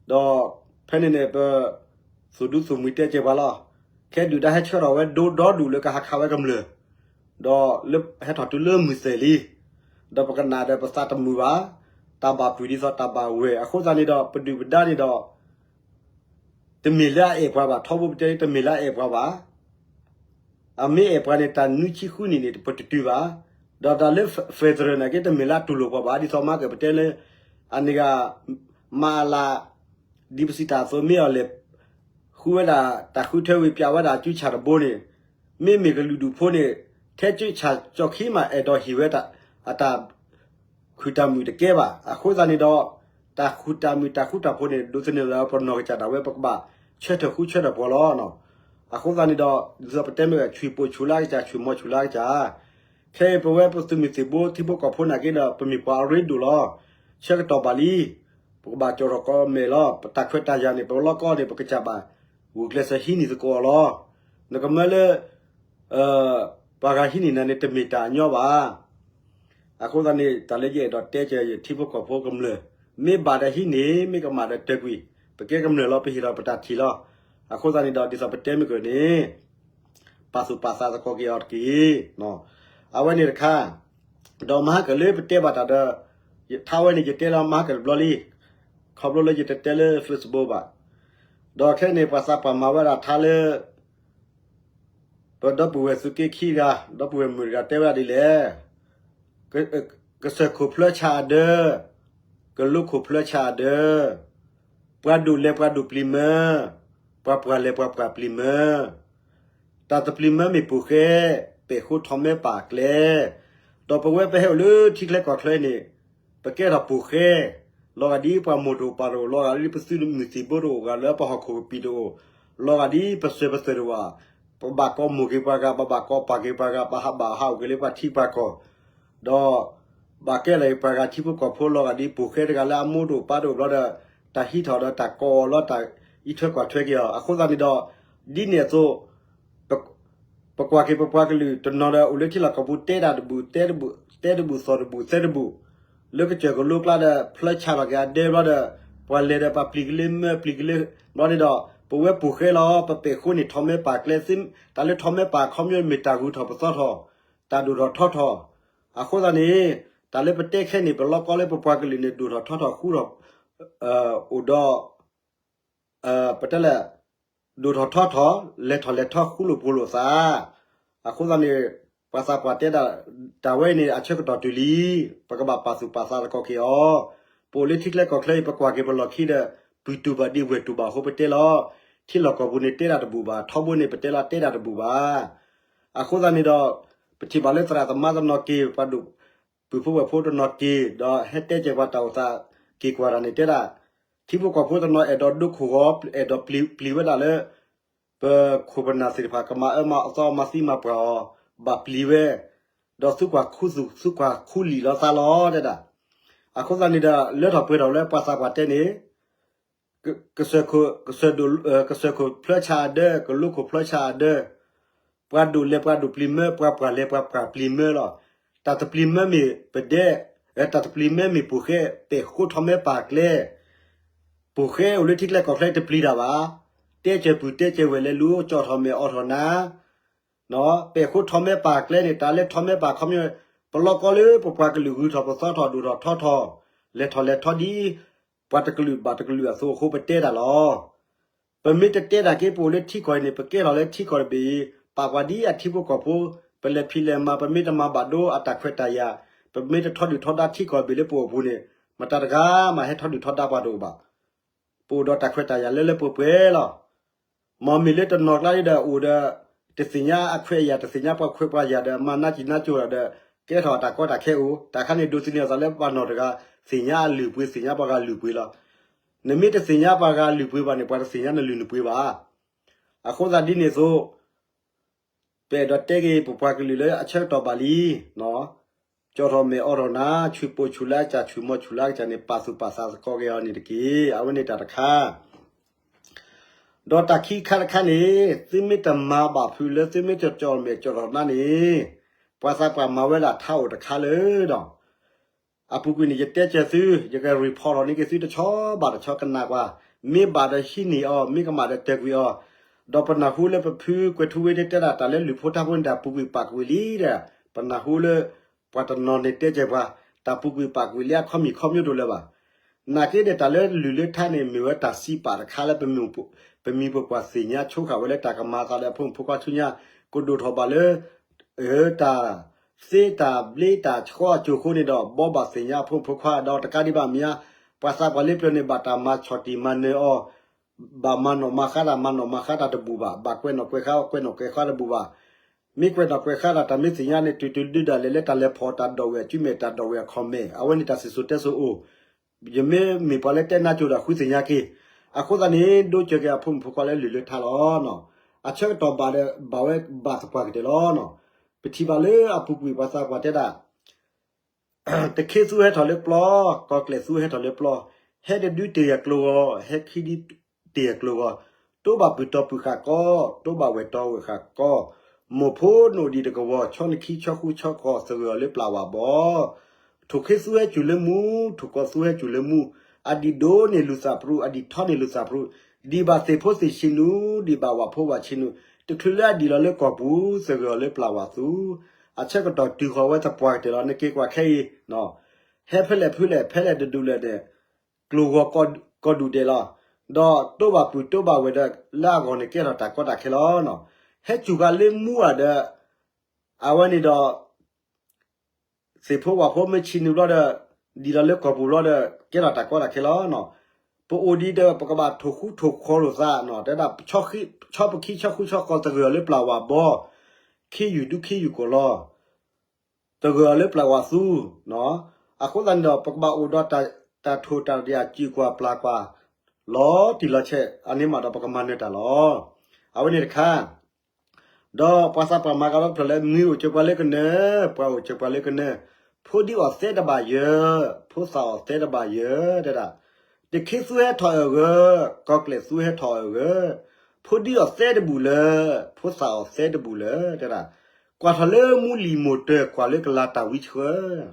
ဒီးဖဲန့ၣ်န့ၣ် ပသူၣ်ဒူသူၣ်မှံၤတဲကဲပှၤလီၤ. ခဲဒုၣ်ဒါဟဲဆှၢထီၣ်ဝဲဒိဒီဒူၣ်လၢကဟးခးဝဲကမျၢၢ်, ဒီးဟဲထီၣ်တုၤလၢမုၢ်သဲၣ်လံ, ဒီးပကနၣ်ဒီးပသးတမုာ်ဘၣ်, တၢ်ဘၣ်ပုၢ်ဒ်သိးတၢ်ဘၣ်ဝဲၢ် အဃိသတးန့ၣ်ဒီး ပဒုၣ်ပဒါန့ၣ်ဒီး တမ့ၢ်လၢအအဲၣ်ပှၤဘၣ်, ထီဘိပတဲလံ တမ့ၢ်လၢအအဲၣ်ပှၤဘၣ်. အမ့ၢ်အဲၣ်ပှၤန့ၣ် တၢ်နွံဆံဃုနံၣ်န့ၣ် ပတတုၤဘၣ်. ဒီးတၢ်လၢ federal န့ၣ်က့ တမ့ၢ်လၢအတူၢ်လိာ်ပှၤဘၣ်, ဒ်သိးမၤကၢၣ်ပတဲလၢ အန့ၣ်ဂ့ၤ မၤအလၤ ဒ်ပစံးတၢ်အသိး မ့ၢ်အီၤလဲၣ် ဃုဝဲဒၣ်တၢ်ဃုထၢဝံၤ ပျးဝဲဒၣ်အစုဆၣ်တဘိန့ၣ်, မ့မ့ၢ်ကလုာ်ဒူၣ်ဖိန့ၣ် ထဲစုဆၣ်ကၠီၣ်ခံမး အဲၣ်ဒိးဟ့ၣ်ဝဲအတၢ် ဃုာ်တၢ်မုာ်တကဲဘၣ်. အဃိသတးန့ၣ်ဒီး တၢ်ဃုာ်တၢ်မုာ်တၢ်ဃူတၢ်ဖိးန့ၣ် ဒိးသန့ၤလၢပနီၢ်ကစၢ်ဒၣ်ဝဲ ပကဘၣ်ဆၢထၢၣ်ဃူဆၢထၢၣ်ဖိးလီၤ. အဃိသတးန့ၣ်ဒီး ဒ်သိးပတဲမ့ၢ်ဝဲ ဆွံၣ်ပိာ်ဆူၣ်လၢအကစၢ် ဆွံၣ်မီၤဆူၣ်လၢအကစၢ်, ခဲအံၤပဝဲပသုးမုၢ်သံၣ်ဘိ ထံဖိကီၢ်ဖိနာ်က့ဒီး ပမ့ၢ်ပှၤအရ့ဒိၣ်လီၤ. ဆၢကတီၢ်ဘၣ်လံ ပကဘၣ်ကၠီၣ်ထီၣ်ကီၢ်မဲာ်လီၤ. ပတၢ်ခွဲးတၢ်ယာ်န့ၣ် ပလီၢ်ကီၢ်န့ၣ် ပကစၢ်ဘၣ်ဂုာ်ကျဲးစၢးဟံးန့ၢ်သကိးအီၤလီၤ. နကမၢလၢ ပှၤဂၤဟံးန့ၢ်နၤန့ၣ် တမ့ၢ်တၢ်အညီဘၣ်. အဃိသတးန့ၣ် တၢ်လၢယအဲၣ်ဒိးတဲက့ၤယထံဖိကီၢ်ဖိကမျၢၢ်, မ့ၢ်ဘၣ်ဒီးဟံးန့ၢ်, မ့ၢ်ကမၣ်ဒီးတၢၢ်ကွံာ်, ပကဲကမျၢၢ်လီၤ, ပဟ့ၣ်လီၤပတၢ်ထံၣ်လီၤ. အဃိသတးန့ၣ်ဒီး ဒ်သိးပတဲမ့ၢ်ကၢၢ်န့ၣ် ပာ်သူၣ်ပာ်သးသကိးက့ၤအီၤတက့ၢ်. အဝဲန့ၣ်တခါ, ဒီးမဟါကၢၣ်လၢပတဲဘၣ်တၢ်ဒီး ထါဝဲန့ၣ် ယတဲလီၤမဟါကၢၣ်တဘျီလံ, ခီဖျိလၢယတတဲလၢ Facebook ဘၣ်. ဒီးခဲအံၤန့ၣ် ပှၤသးပှၢ်မၤဝဲဒၣ်ထါလၢ ပဒီပုၢ်ဝဲၢ်သုးက့ခံဂၤ, ဒီပုၢ်ဝဲၢ်မုၣ်တဂၤတဲဝဲဒၣ်ဒ်လဲၣ်, ကစၢၢ်ခိၣ်ဖျၢဆၣ်အဒၢ, ကလိခိၣ်ဖျၢဆၣ်အဒၢ, ပှၤဒိၣ်လဲၣ်ပှၤဒိၣ်ပျံၤမၢ, ပှၤပှၢ်လဲၣ်ပှၤပှၢ်ပျံၤမၢ, တၢ်တပျံၤမၢမ့ၢ်ပိာ်ဃဲ, ပဲာ်ဃိထီၣ်မဲပာ်ကျဲ, ဒီးပဝဲပဟဲအိၣ်လၢထံချၢကီၢ်ချၢန့ၣ် ပကဲထီၣ်ပိာ်ဃဲ, လီၤဂာ်ဒ်ပှၤမိၢ်တအိၣ်ပၢ်တအိၣ်, လီၤဂာ်ဒ်ပသုးမုၢ်သံၣ်ဘိတအိၣ်, ဂာ်လၢပဟီၣ်ခိၣ်ကပံာ်တအိၣ်, လီၤဂာ်ဒ်ပစၢၤပသွဲၣ်တအိၣ်ဘၣ်, ပဘၣ်ကိးမိၢ်က့ၤပှၤဂၤ, ပဘၣ်ကိးပၢ်က့ၤပှၤဂၤ, ပဟးဘၣ်ဟးအိၣ်က့ၤလၢပှၤထံပှၤကီၢ်, ဒီး ဘၣ်ကဲလီၤပှၤဂၤထံဖိကီၢ်ဖိ လီၤဂာ်ဒ်ပိာ်ဃဲတဂၤလၢအမိၢ်တအိၣ်ပၢ်တအိၣ်ဘျီဒီး တၢ်ဟံးထီၣ်ဒီးတၢ်ကိးအီၤလီၤ တၢ်အံးထွဲကွၢ်ထွဲက့ၤအီၤ အဃိသတးန့ၣ်ဒီး ဒ်န့ၣ်အသိး ပကွၢ်က့ၤပပှၤကလုာ်တနီၤဒီး အိၣ်လၢထံလီၢ်ကီၢ်ပူၤတဲတၢ်တဘူၣ် တဲတဘူၣ်သီၣ်တဘူၣ်သဲတဘူၣ် လၢကစၢၢ်ကလိကျါဒီး ဖျၢဆါထီၣ်က့ၤအဒၢဘျီဒီး ပှၤလဲၤဒီးပှၤပျံၤကလၢမၢပျံၤကလၢ ဘျီန့ၣ်ဒီး ပဝဲပူၤဃဲလီၤ ပပဲာ်ဃိန့ၣ် ထီၣ်မဲပာ်ကျဲ တၢ်လၢထီၣ်မဲပာ်ခီပညီမ့ၢ်တၢ်ဂုၤထီၣ်ပသီထီၣ် တၢ်ဒိၣ်ထီၣ်ထီထီၣ် အဃိသတးန့ၣ် တၢ်လၢပတဲခဲန့ၣ် ပလီၢ်ကီလၢပပှၤကလုာ်န့ၣ် ဒိၣ်ထီၣ်ထီထီၣ်ဃူထီၣ် အိၣ်ဒီး ပတဲလဲၣ် ဒိၣ်ထီၣ်ထီထီၣ် လဲၤထီၣ်လဲၤထီဃူလိာ်ဖိးလိာ်သး အဃိသတးန့ၣ် ပှၤသးပှၢ်တဲဒၣ် တၢ်ဝဲအံၤန့ၣ် အဆၢကတီၢ်တုၤလံ ပကဘၣ်ပာ်သူၣ်ပာ်သးသကိးက့ၤအီၤ ပအိၣ်လၢထံချၢကီၢ်ချၢအံၤ ပကွၢ်က့ၤပလီၢ်ခံဒီး ပုၢ်တူၢ်ဘၣ်ဒံးဝဲၢ်တူၢ်ဘၣ်အဃိပတဲလီၤ ထံလီၢ်ကီၢ်ပူၤန့ၣ်တဲဒၣ်တဘူၣ်ဘၣ် ထီဘိန့ၣ်ပတဲလီၤတဲဒၣ်တဘူၣ်ဘၣ် အဃိသတးန့ၣ်ဒီး ပထံၣ်ဘၣ်လၢသရၣ်သမါတနီၤက့ၤ ပှၤဒိၣ် ပုၢ်ဖိဝဲၢ်ဖိတနီၤက့ၤ ဒီးဟဲတဲကဲၤပှၤတၢ်အိၣ်သးက့ၤကွၢ်တၢ်န့ၣ် တဲဒၣ် ထံဖိကီၢ်ဖိတနီၤအဲၣ်ဒိးဒိခိၣ်ဂီၤ အဲၣ်ဒိးပျံၤဝဲဒၣ်လၢ ပခိၣ်ပနၢ်သ့ၣ်တဖၣ် ကမၤအၢမၤသီမၤသံမၤပှၢ်အီၤ ဘၣ်ပျံၤဝဲ ဒီးသုကွၢ်ခူသူၣ် သုကွၢ်ခူလံာ်လီၤသးလီၤ တဲဒၣ် အဃိသတးန့ၣ်ဒီး လၢထီၣ်ပှဲၤထီၣ်လၢပှၤသးပှၢ်တဲန့ၣ် ကစၢၢ်ခိၣ် ကစၢၢ်ဒိၣ် ကစၢၢ်ခိၣ်ဖျၢဆါအဒၢ ကလိခိၣ်ဖျၢဆါအဒၢ ပှၤဒိၣ်လဲၤပှၤဒိၣ်ပျံၤမၢ ပှၤပှၢ်လဲၤပှၤပှၢ်ပျံၤမၢလီၤ. တၢ်တပျံၤမၢမ့ၢ်ပဒဲး, တၢ်တပျံၤမၢမ့ၢ်ပူၤဃဲ, ပဲာ်ဃိထီၣ်မဲပာ်ကျဲ, ပူၤဃဲအိၣ်လၢထံကျဲကီၢ်ချၢတပျံၤတၢ်ဘၣ်. တဲစၢၤပုၢ်တဲစၢၤဝဲၢ်လဲၤလူၤ ကၠီၣ်ထီၣ်မဲာ်အိးထီၣ်နၤ ပဲာ်ဃိထီၣ်မဲပာ်ကျဲန့ၣ် တၢ်လၢထီၣ်မဲပာ်ခီပညီ ပလီၢ်ကီလၢပပှၤကလုာ်ဂုၤထီၣ်ပသီထီၣ်ဒိၣ်ထီၣ်ထီထီၣ် လဲၤထီၣ်လဲၤထီဒ် ပှၤတကလုာ်ဘၣ်တကလုာ်အသိးအဃိပတဲတၢ်လီၤ. ပမ့ၢ်တတဲတၢ်က့ၤ ပအိၣ်လၢထံကီၢ်အံၤန့ၣ် ပကဲထီၣ်လၢထံကီၢ်တဘ့ၣ်အံၤ ပာ်ပှၤဒ်အထံဖိကီၢ်ဖိ ပလဲၤဖံးလဲၤမၤ ပမ့ၢ်တမၤဘၣ်ဒိအတၢ်ခွဲးတၢ်ယာ် ပမ့ၢ်တထီဒုၣ်ထီဒါထံကီၢ်တဘ့ၣ်လၢပအိၣ်ပူၤန့ၣ် မတၤတဂၤမးဟဲထီဒုၣ်ထီဒါပှၤတအိၣ်ဘၣ်. ပအိၣ်ဒီးတၢ်ခွဲးတၢ်ယာ်လၢလၢပှဲၤပှဲၤလီၤ. မ်မ့ၢ်လၢတနီၤကျါဒီးအိၣ်ဒီး တသ့ၣ်ညါအခွဲးအယာ် တသ့ၣ်ညါပှၤခွဲးပှၤယာ်ဒီး မၤနးစံးနါစိၤဒီး ကဲထီၣ်တၢ်ကီတၢ်ခဲအိၣ် တၢ်ခါန့ၣ်ဒိးသန့ၤအသးလၢပှၤနီၢ်တဂၤ သ့ၣ်ညါအလုၢ်အပှ့ၤ သ့ၣ်ညါပှၤဂၤလုၢ်ပှ့ၤလီၤ. နမ့ၢ်တသ့ၣ်ညါပှၤဂၤလုၢ်ပှ့ၤဘၣ်န့ၣ် ပှၤတသ့ၣ်ညါနလုၢ်နပှ့ၤဘၣ်. အဃိသတးဒ်န့ၣ်အသိး ပအဲၣ်ဒိးတဲက့ၤ ပပှၤကလုာ်လၢအဆၢကတီၢ်ဘၣ်လံ ကၠီၣ်ထီၣ်မဲာ်အိးထီၣ်နၤ ဆူၣ်ပိာ်ဆူၣ်လၢကစၢ် ဆူၣ်မီၤဆူၣ်လၢကစၢ်န့ၣ် ပာ်သူၣ်ပာ်သးသကိးက့ၤအီၤန့ၣ်တက့ၢ်. အဝဲန့ၣ်တၢ်တခါ ဒီးတၢ်ခံခါတခါန့ၣ် သုမ့ၢ်တမၤဘၣ်ဖုးလၢ သုမ့ၢ်တကၠီၣ်မဲာ်ကၠီၣ်ထီၣ်နၤန့ၣ် ပှၤသးပှၢ်မၤဝဲဒၣ်ထးအိၣ်တခါလၢဒီး အပူၤကွံာ်န့ၣ် ယတဲစၢၤသု ယက report ထီၣ်န့ၢ်က့ၤသုတဆီဘၣ်တဆီ ကနၣ်ကွၢ်, မ့ၢ်ဘၣ်ဒီးဟံးန့ၢ်အီၤ မ့ၢ်ကမၣ်ဒီးတၢၢ်ကွံာ်အီၤ, ဒီးပနၢ်ဟူလၢပဖုကွဲၤထူဝ့တ့တဲဒၣ် တၢ်လၢလုၢ်ဖိထါဖိန့ၣ် တၢ်ပူၤကွံာ်ပာ်ကွံာ်လံဒီး ပနၢ်ဟူလၢ ပှၤတနီၤန့ၣ်တဲစၢၤပှၤ တၢ်ပူၤကွံာ်ပာ်ကွံာ်လံအခီမ့ၢ်ခီမ့ၢ်ဒိၣ်လၢၤဘၣ်. နာ်က့ဒီး တၢ်လၢလုၢ်လၢထါန့ၣ် မ့ၢ်ဝဲတၢ်စံးပာ်တခါလၢ ပမံၤပပှၢ်သ့ၣ်ညါဆိဃာ်ဝဲလၢတၢ်ကမၤအသးဒီးအဖိမုၣ်ဖိခွါဆူညါ ကဒိၣ်ထီၣ်ဘၣ်လၢ တၢ်သ့တၢ်ဘျ့တၢ်ဆှီအစိၤအဃိန့ၣ်ဒီး ဘီဘၣ်သ့ၣ်ညါအဖိမုၣ်ဖိခွါဒီးတကးဒံးဘၣ်မ့ၢ်ညါ ပှၤသးပှၢ်လၢပျၢၤန့ၣ် ဘၣ်တၢ်မၤဆီၣ်တံၢ်မၤနၢၤအီၤ ဘၣ်မၤနီၣ်မၤဃါတၢ်မၤနီၣ်မၤဃါတၢ်တဘူၣ်ဘၣ်, ဘၣ်ကွဲးနီၣ်ကွဲးဃါကွဲးနီၣ်ကွဲးဃါတဘူၣ်ဘၣ်. မ့ၢ်ကွဲးနီၣ်ကွဲးဃါတၢ် တၢ်မ့ၢ်သ့ၣ်ညါန့ၣ် တုၤတုၤဒုဒၣ်လဲာ်လၢတၢ်လဲၤဖီၣ်တၢ်ဒိးဝဲၢ်အစုမဲာ် တၢ်ဒိးဝဲၢ်အခီၣ်မဲာ် အဝဲန့ၣ်တၢ်စံၣ်စိၤတဲစိၤအိၣ် ယမ့ၢ်မ့ၢ်ပှၤလၢတဲနါစိၤဒီးဃုသ့ၣ်ညါက့ၤ, အဃိသတးန့ၣ် ဒိးစၢၤက့ၤအဖိမုၣ်ဖိခွါလၢလုၢ်လၢထါလီၤ. အဆၢကတီၢ်ဘၣ်ဒီး ဘၣ်ဝဲဘၣ်သပှၢ်ကတၢၢ်လီၤ. ပထံၣ်ဘၣ်လၢအပူၤကွံာ်ပှၤသးပှၢ်တဲဒၣ် တခ့သူဟဲထီၣ်လၢပျီ, ကီၢ်ကျဲၢ်သူဟဲထီၣ်လၢပျီ, ဟဲတဒုတ့ၢ်ယၤကျိၤဂီၤ, ဟဲခံဒုတ့ၢ်ယၤကျိၤဂီၤ, တိဘၣ်ပုၢ်တီပုၢ်ဃာ်ကီ, တိဘၣ်ဝဲၢ်တီဝဲၢ်ဃာ်ကီ, မိၢ်ဖိနအိၣ်ဒံးတကဝီၤ, ဆီနခံဆီဃူဆီဃီၤ သဂၢၢ်အီၤလၢပျၢ်ဝၣ်ဘီ ထိၣ်ခ့သူဟဲစူၤလၢမူ, ထိၣ်ကီၢ်သူဟဲစူၤလၢမူ, အဒံၣ်ဒိးန့ၢ်လူၤသးပြူး, အဒံၣ်ထီန့ၢ်လူၤသးပြူး, ဒံၣ်ဘၣ်သ့ၣ်ဖိသ့ၣ်ဆံးနူ, ဒံၣ်ဘၣ်ဝၣ်ဖိဝၣ်ဆံးနူ, တချုးလၢအဒံၣ်လီၤလၢကီၢ်ပူၤ, သဂၢၢ်အီၤလၢပျၢ်ဝၣ်သူ, အဆၢကတီၢ်တုၤဃီၤဝဲသပှၢ်ကတၢၢ်လီၤ. နက့ၤကွၢ်ခဲအံၤ, ဟဲဖဲလဲၣ်ဖုလဲၣ် ဖဲလဲၣ်တဒူၣ်လဲၣ်န့ၣ်, ကျိၤဂီၤကီၢ်ဒူၣ်ဒဲးလီၤ. ဒီးတိဘၣ်ပုၢ်တိဘၣ်ဝဲၢ်ဒီး လၢအဂီၢ်န့ၣ်ကဲထီၣ်တၢ်ကီတၢ်ခဲလီၤ. ဟဲစူၤဃာ်လၢမူဧါဒီး အဝဲန့ၣ်ဒီး သ့ၣ်ဖိဝၣ်ဖိမ့ၢ်ဆံးနုာ်ဘျီဒီး ဒံၣ်လီၤလၢကီၢ်ပူၤဘျီဒီး ကဲထီၣ်တၢ်ကီတၢ်ခဲလီၤ. ပအိၣ်ဒံးဒီး ပကဘၣ်ထိၣ်ဃူထိၣ်ဃီၤလိာ်သး, တဲဒၣ် ဆီပခံဆီဃူဆီဃီၤသဂၢၢ်အီၤလၢပျၢ်ဝၣ်ဘီ, ခ့ယုၢ်ဒူခ့ယုၢ်ကီၢ်လီၤ. သဂၢၢ်အီၤလၢပျၢ်ဝၣ်သူ, အဃိသတးန့ၣ်ဒီး ပကဘၣ်အိၣ်ဒီးတၢ်ထိၣ်တၢ်ယၢ် စံၣ်ကွၢ်ပျၢ်ကွၢ် လီၤတံၢ်လီၤဆဲး အန့ၣ်မးဒီးပကမၤနၢၤတၢ်လီၤ. အဝဲန့ၣ်တခါ ဒီးပှၤသးပှၢ်မၤကဒီးဖျၢၣ်လၢ မုၢ်အိၣ်စၢၤပှၤလၢကနၢၤ, ပှၤအိၣ်စၢၤပှၤလၢကနၢၤ, ဖိဒံအီၣ်သဲတဘၣ်ယၢၤ, ဖိသၣ်အီၣ်သဲတဘၣ်ယၢၤ, တဲဒၣ်, တခ့သူဟဲထီၣ်အဂၢၢ်, ကီၤကျဲၢ်သူဟဲထီၣ်အဂၢၢ်, ဖိဒံအီၤသဲတဘူၣ်လၢာ်, ဖိသၣ်အီၤသဲတဘူၣ်လၢာ်, တဲဒၣ်, ကွၢ်ထီၣ်လၢမူလံၤမိၢ်တၢၢ်, ကွၢ်လၢကလၤတၢ်ဝံဆှၢ,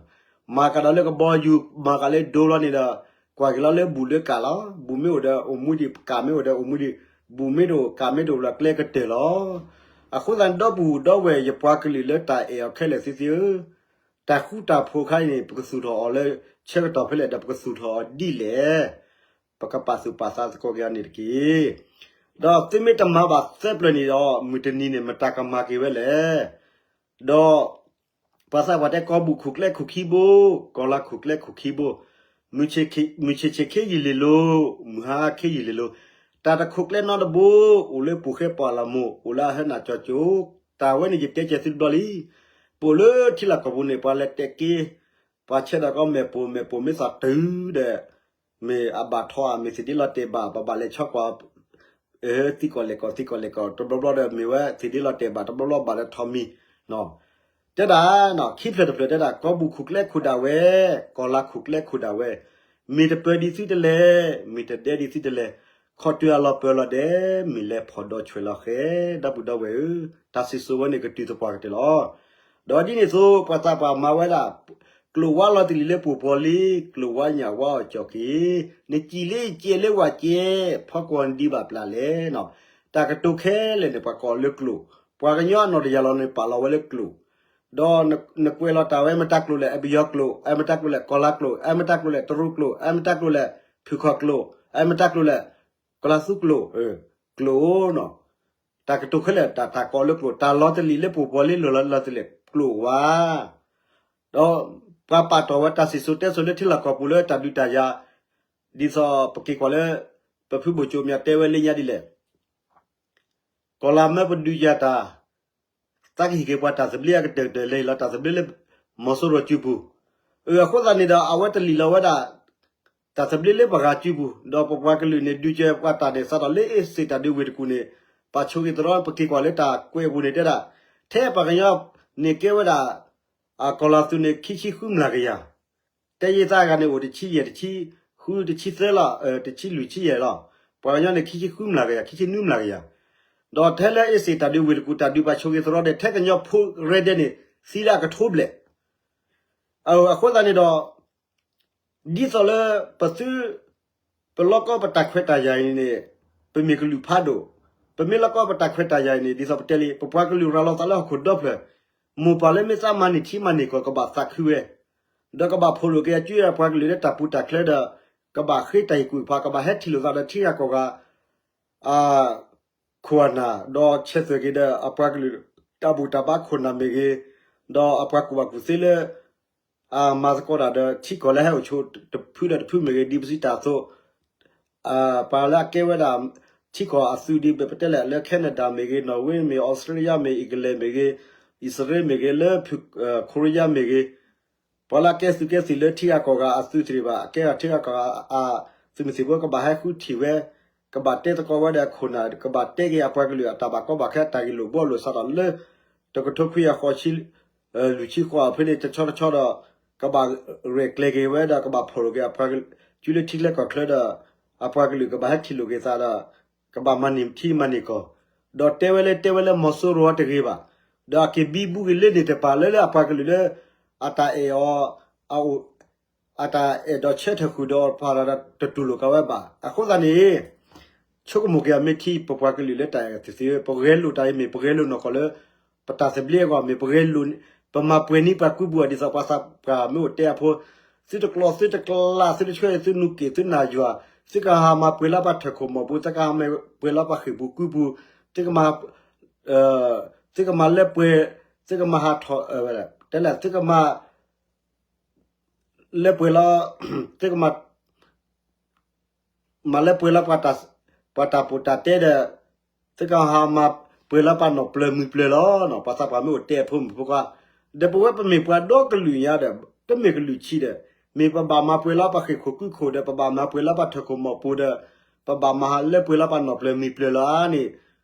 မၤကဒီးလၢကဘီယူၤ, မၤကဒီးလၢဒိလီၤန့ၣ်ဒီး, ကွၢ်က့ၤလီၤလၢဘူၣ်လၢကးလီၤ. ဘူၣ်မ့ၢ်အိၣ်ဒီးအိၣ်မူဒံး, ကးမ့ၢ်အိၣ်ဒီးအိၣ်မူဒံး, ဘူၣ်မ့ၢ်တအိၣ်, ကးမ့ၢ်တအိၣ်လၢကျဲကတၢၢ်လီၤ. အဃိသတးန့ၣ် ဒီပုၢ်ဒီဝဲၢ် ယပှၤကလုာ်လၢတၢ်အဲၣ်အီၤခဲလၢာ်သ့ၣ်သ့ၣ်ဧၢ, တၢ်ဃူတၢ်ဖိးခါအံၤန့ၣ် ပကသူၣ်ထီၣ်အီၤလၢဆၢကတီၢ်ဖဲလဲၣ် ဒီးပကသူၣ်ထီၣ်အီၤဒ်လဲၣ်, ပကပာ်သူၣ်ပာ်သးသကိးက့ၤအီၤန့ၣ်တက့ၢ်. ဒီးသုမ့ၢ်တမၤဘၣ်သၢပျၢၤန့ၣ်ဒီး မုၢ်တနံၤန့ၣ် မတၤကမၤက့ၤဝဲလဲၣ်. ဒီး ပှၤသးပှၢ်တဲ ကီၢ်ဘူၣ်ခိၣ်ကျဲခိၣ်ခံဘိ, ကီၢ်လါခိၣ်ကျဲခိၣ်ခံဘိ, မုၢ်ဆ့ၣ်ဆ့ၣ်ခ့ယံာ်လံၤလိၤ, မုၢ်ဟါခ့ယံာ်လံၤလိၤ, တၢ်တခိၣ်ကျဲနီတဘိ, အိၣ်လၢပူၤဃဲပှၢ်လီၤမိၢ်, အိၣ်လၢအဟၢနၢ်ကၠီကၠိ, တၢ်ဝဲန့ၣ်ယတဲကဲသုတဘျီလံ. ပအိၣ်လၢထံလီၢ်ကီၢ်ပူၤန့ၣ် ပှၤလဲၤတဲာ်က့ၤ, ပှၤဆဲးဒီးကီၢ်မဲာ်ပိာ်, မဲာ်ပိာ်မ့ၢ်သီၣ်တုၤဒီး မ့ၢ်အဘၣ်ထီဧါ, မ့ၢ်သ့ၣ်ဒ့လီၤတဲာ်ဘၣ်, ပဘၣ်လဲၤဆီကွၢ် သံကွၢ်လဲၤကွၢ်, သံကွၢ်လဲၤကွၢ်, တဘျီဘျီဒီးမ့ၢ်ဝဲသ့ၣ်ဒ့လီၤတဲာ်ဘၣ်, တဘျီဘျီဘၣ်ဒီးထီၣ်မံၤ, တဲဒၣ်, ခံဖျၢၣ်တဖျၢၣ်တဲဒၣ် ကီၢ်ဘူၣ်ခိၣ်ကျဲခိၣ်ဒၣ်ဝဲ, ကီၢ်လါခိၣ်ကျဲခိၣ်ဒၣ်ဝဲ, မ့ၢ်တပၢၤဒံးသုတလဲၣ်, မ့ၢ်တဒဲဒံးသုတလဲၣ်, ခီၣ်တုၤအလီၤပၢၤလီၤဒဲး, မ့ၢ်လဲၤဖီၣ်ဒီးဆွဲးလီၤဃဲ, ဒီပုၢ်ဒီဝဲၢ်ဧၢ, တၢ်စံၣ်စိၤဝဲန့ၣ်ကတုၤသပှၢ်ကတၢၢ်လီၤ. ဒီးဒ်န့ၣ်အသိး ပှၤသးပှၢ်မၤဝဲဒၣ် ကျိာ်ဝါလီၤတလံၤလၢပှိၤပီၤလံ, ကျိာ်ဝါညၣ်ဝါအီၣ်ကၠီၣ်က့ၤ, နစံၣ်လၢယကဲလၢဝဲကဲ, ဖီကွီၤနဒံးဘၣ်ပျၢ်လဲၣ်နီၤ, တၢ်ကတိၤခဲလၢာ်န့ၣ် ပှၤကိးလၢကျိာ်, ပှၤကညီအနီၢ်တယၢ်လီၤန့ၣ် ပာ်လီၤဝဲလၢကျိာ်, ဒီးနကွဲးလီၤတၢ်ဝဲ မတၤကျိာ်လဲၣ်, အပယီၤကျိာ်, အမတၤကျိာ်လဲၣ်, ကီၢ်လါကျိာ်, အမတၤကျိာ်လဲၣ်, တရူးကျိာ်, အမတၤကျိာ်လဲၣ်, ဖုၣ်ခီၣ်ကျိာ်, အမတၤကျိာ်လဲၣ်, ကီၢ်လါသူကျိာ်, ကျိာ်နီၤ တၢ်ကတိၤခဲလၢာ် တၢ်တၢ်ကိးလၢကျိာ်, တၢ်လီၤတလံၤလၢပှိၤပီၤလံ လီၤလီၤတလံၤကျိာ်ဝါ, ဒီးပှၤပာ်တီၢ်ဝဲတၢ်စံၣ်စိၤတဲစိၤလၢထံလီၢ်ကီၢ်ပူၤလၢတၢ်ဒုးတၢ်ယၤ, ဒ်သိးပက့ၤကွၢ်လၢ ပဖုဘိၣ်ကၠိမၠးတဲဝဲလၢညါဒ်လဲၣ်, ကီၢ်လါမၢပဒုးယၤတၢ် သးကဟ့ၣ်က့ၤပှၤတၢ်သဘျ့အကတၢၢ်ကတၢၢ် လဲၤဟ့ၣ်လီၤတၢ်သဘျ့လၢ မီၤစိရိၤစုပူၤ, အဃိသတးန့ၣ်ဒီး အဝဲတလံၣ်လီၤဝဲဒၣ် တၢ်သဘျ့လၢပှၤဂၤစုပူၤ, ဒီးပပှၤကလုာ်န့ၣ် ဒုးကဲပှၤတၢ်န့ၣ် စးထီၣ်လၢအ့စ့ၣ်တၢ်ဒုးဝ့ၢ်တကူၣ်န့ၣ်, ပှၤဆိၣ်ဂ့ၤသရီ ပက့ၤကွၢ်လၢတၢ်ကွဲးအပူၤန့ၣ်တဲဒၣ်, ထဲပှၤကညီန့ၣ်ကဲဝဲဒၣ် အကီၢ်လါသူန့ၣ် ခံဆံဃုမျးကယၤ တဲယသးဂၤန့ၣ်အိၣ်တဆံယဲၢ် တဆံဃု တဆံသၢလီၤ, တဆံလွံၢ်ဆံယဲၢ်လီၤ. ပှၤကညီန့ၣ် ခံဆံဃုမျးကယၤ ခံဆံနွံမျးကယၤ, ဒီးထဲလၢအ့စ့ၣ်တၢ်ဒုးဝ့ၢ်တကူၣ် တၢ်ဒုးပှၤဆိၣ်ဂ့ၤသရီဒီး ထဲကညီဖိရဲဒဲးန့ၣ် သံလၢအကထိဘျဲၣ်. အဃိသတးန့ၣ်ဒီး ဒ်သိးလၢပသု ပလီၢ်ကီၢ်ပတၢ်ခွဲးတၢ်ယာ်အံၤန့ၣ် ပမ့ၢ်ကလုာ်ဖးဒိၣ်, ပမ့ၢ်လီၢ်ကီၢ်ပတၢ်ခွဲးတၢ်ယာ်အံၤန့ၣ် ဒ်သိးပတဲလံ ပပှၤကလုာ်ရၤလီၤသးလၢဟီၣ်ခိၣ်ဒီဖျၢၣ်, မိၢ်ပၢ်လၢမ့ၢ်သးမၤန့ၢ်ထံမၤန့ၢ်ကီၢ် ကဘၣ်သးခုဝဲ, ဒီးကဘၣ်ဖီၣ်လိာ်က့ၤအစုအပှၤကလုာ်လၢတၢ်ပူၤတၢ်ချၢဒီး ကဘၣ်ဃ့တၢ်ဟ့ၣ်ကူၣ်ဖး ကဘၣ်ဟဲထံၣ်လိာ်သးဒီးထံဂၤကီၢ်ဂၤ အ ခိၣ်အနၢ် ဒီးဆဲးသွဲၣ်က့ၤဒီးအပှၤကလုာ် တၢ်ဘူၣ်တၢ်ဘါခိၣ်နၢ်မ့ၢ်ဂ့ၤ, ဒီးအပှၤကူၣ်ဘၣ်ကူၣ်သ့လၢ အမၤသကိးတၢ်ဒီးထံကီၢ်လၢဟဲအိၣ်ဆိးတဖုဒီးတဖုမ့ၢ်ဂ့ၤ ဒ်ပစံးတၢ်အသိး, ပှၤလၢအကဲဝဲဒၣ် ထံကီၢ်အသုးဒ်ပတဲလဲၣ် လၢ Canada မ့ၢ်ဂ့ၤ, Norway မ့ၢ်, Australia မ့ၢ်, အံၣ်ကလဲၣ်မ့ၢ်ဂ့ၤ, အံၣ်စရ့လးမ့ၢ်ဂ့ၤ, လၢ Korea မ့ၢ်ဂ့ၤ ပှၤလၢအကဲသုးကဲသံၣ်လၢထံဂၤကီၢ်ဂၤအသုးသ့ၣ်တဖၣ် အကဲထံဂၤကီၢ်ဂၤအ သုးမုၢ်သံၣ်ဘိကဘၣ်ဟဲဃုထံၣ်ဝဲ, ကဘၣ်တဲသကိးဝဲဒီးခိၣ်နၢ် ကဘၣ်တဲက့ၤအပှၤကလုာ်အတၢ်ဘၣ်ကီဘၣ်ခဲအတၢ်ဂ့ၢ်လိာ်ဘှီလိာ်စးထီၣ်လၢ တကထိခွံကယၤဃိးဆံ လွံၢ်ဆံဃိးအဖဲန့ၣ် တဆီတဆီဒီး ကဘၣ်ရဲၣ်ကျဲၤက့ၤဝဲဒီး ကဘၣ်ဖီၣ်လိာ်က့ၤအပှၤကလုာ် စုလၢထံချၢကီၢ်ချၢဒီး အပှၤကလုာ်ကဘၣ်ဟဲထံၣ်လိာ်က့ၤသးဒီး ကဘၣ်မၤန့ၢ်ထံမၤန့ၢ်ကီၢ်, ဒီးတဲဝဲလၢတဲဝဲလၢမီၤစိရိၤတဂ့ၤဘၣ်, ဒီးအက့ၤဘံဘူက့ၤလၢန့ၣ်တပၤလၢလၢအပှၤကလုာ်လၢ အတၢ်အဲၣ်အီၤ အအိၣ် အတၢ်အဲၣ်ဒိးဆၢထၢၣ်ဃုာ်ဒီးပှၤတတူၢ်လိာ်က့ၤဝဲဘၣ်. အဃိသတးန့ၣ် ဆိကမိၣ်က့ၤအမ့ၢ်ထံ ပပှၤကလုာ်လၢတၢ်အဲၣ်သ့ၣ်သ့ၣ် ပဂဲၤလိာ်တၢ်အံၤမ့ၢ် ပဂဲၤလိာ်နီၢ်ကီၢ်လၢ ပတၢ်သဘျ့အဂီၢ်မ့ၢ် ပဂဲၤလိာ် ပမၤပှဲၤန့ၢ်ပှၤကုပူၤအီၤ ဒ်သိးပှၤသးပှၢ်မ့ၢ်အိၣ်တဲအဖိ, သုတကျီသုတကျး သုတဆှၢသုနူက့ၣ်သုနၢ်ယွၤ, သုကဟးမၤပှဲၤလၢပှၤထၢၣ်ခိၣ်မီၢ်ပူၤ, သုကဟးမၤပှဲၤလၢပှၤဃ့ၢ်ပူၤကုပူၤ, သုကမၤ သုကမၤလၢပှဲၤ, သုကမၤဟးထီၣ် တဲလဲၣ် သုကမၤ လၢပှဲၤလီၤ သုကမၤ မၤလၢပှဲၤလီၤ ပှၤတၢ်ပိာ်တၢ်တဲဒီး သုကဟးမၤပှဲၤလီၤပှၤနီၢ်ပျၢၤမုၢ်ပျၢၤလီၤ. ပှၤသးပှၢ်မ့ၢ်အိၣ်တဲအဖိမုၣ်ဖိခွါ, ဒီးပဝဲပမ့ၢ်ပှၤဒီကလုာ်ညါဒီး တမ့ၢ်ကလုာ်ဆံးဒီး မ့ၢ်ပဘၣ်မၤပှဲၤလီၤပှၤဃ့ၢ်ခိၣ်ကုခိၣ်ဒီး ပဘၣ်မၤပှဲၤလီၤပှၤထၢၣ်ခိၣ်မီၢ်ပူၤဒီး ပဘၣ်မၤဟးလၢပှဲၤလီၤပှၤနီၢ်ပျၢၤမုၢ်ပျၢၤလီၤန့ၣ်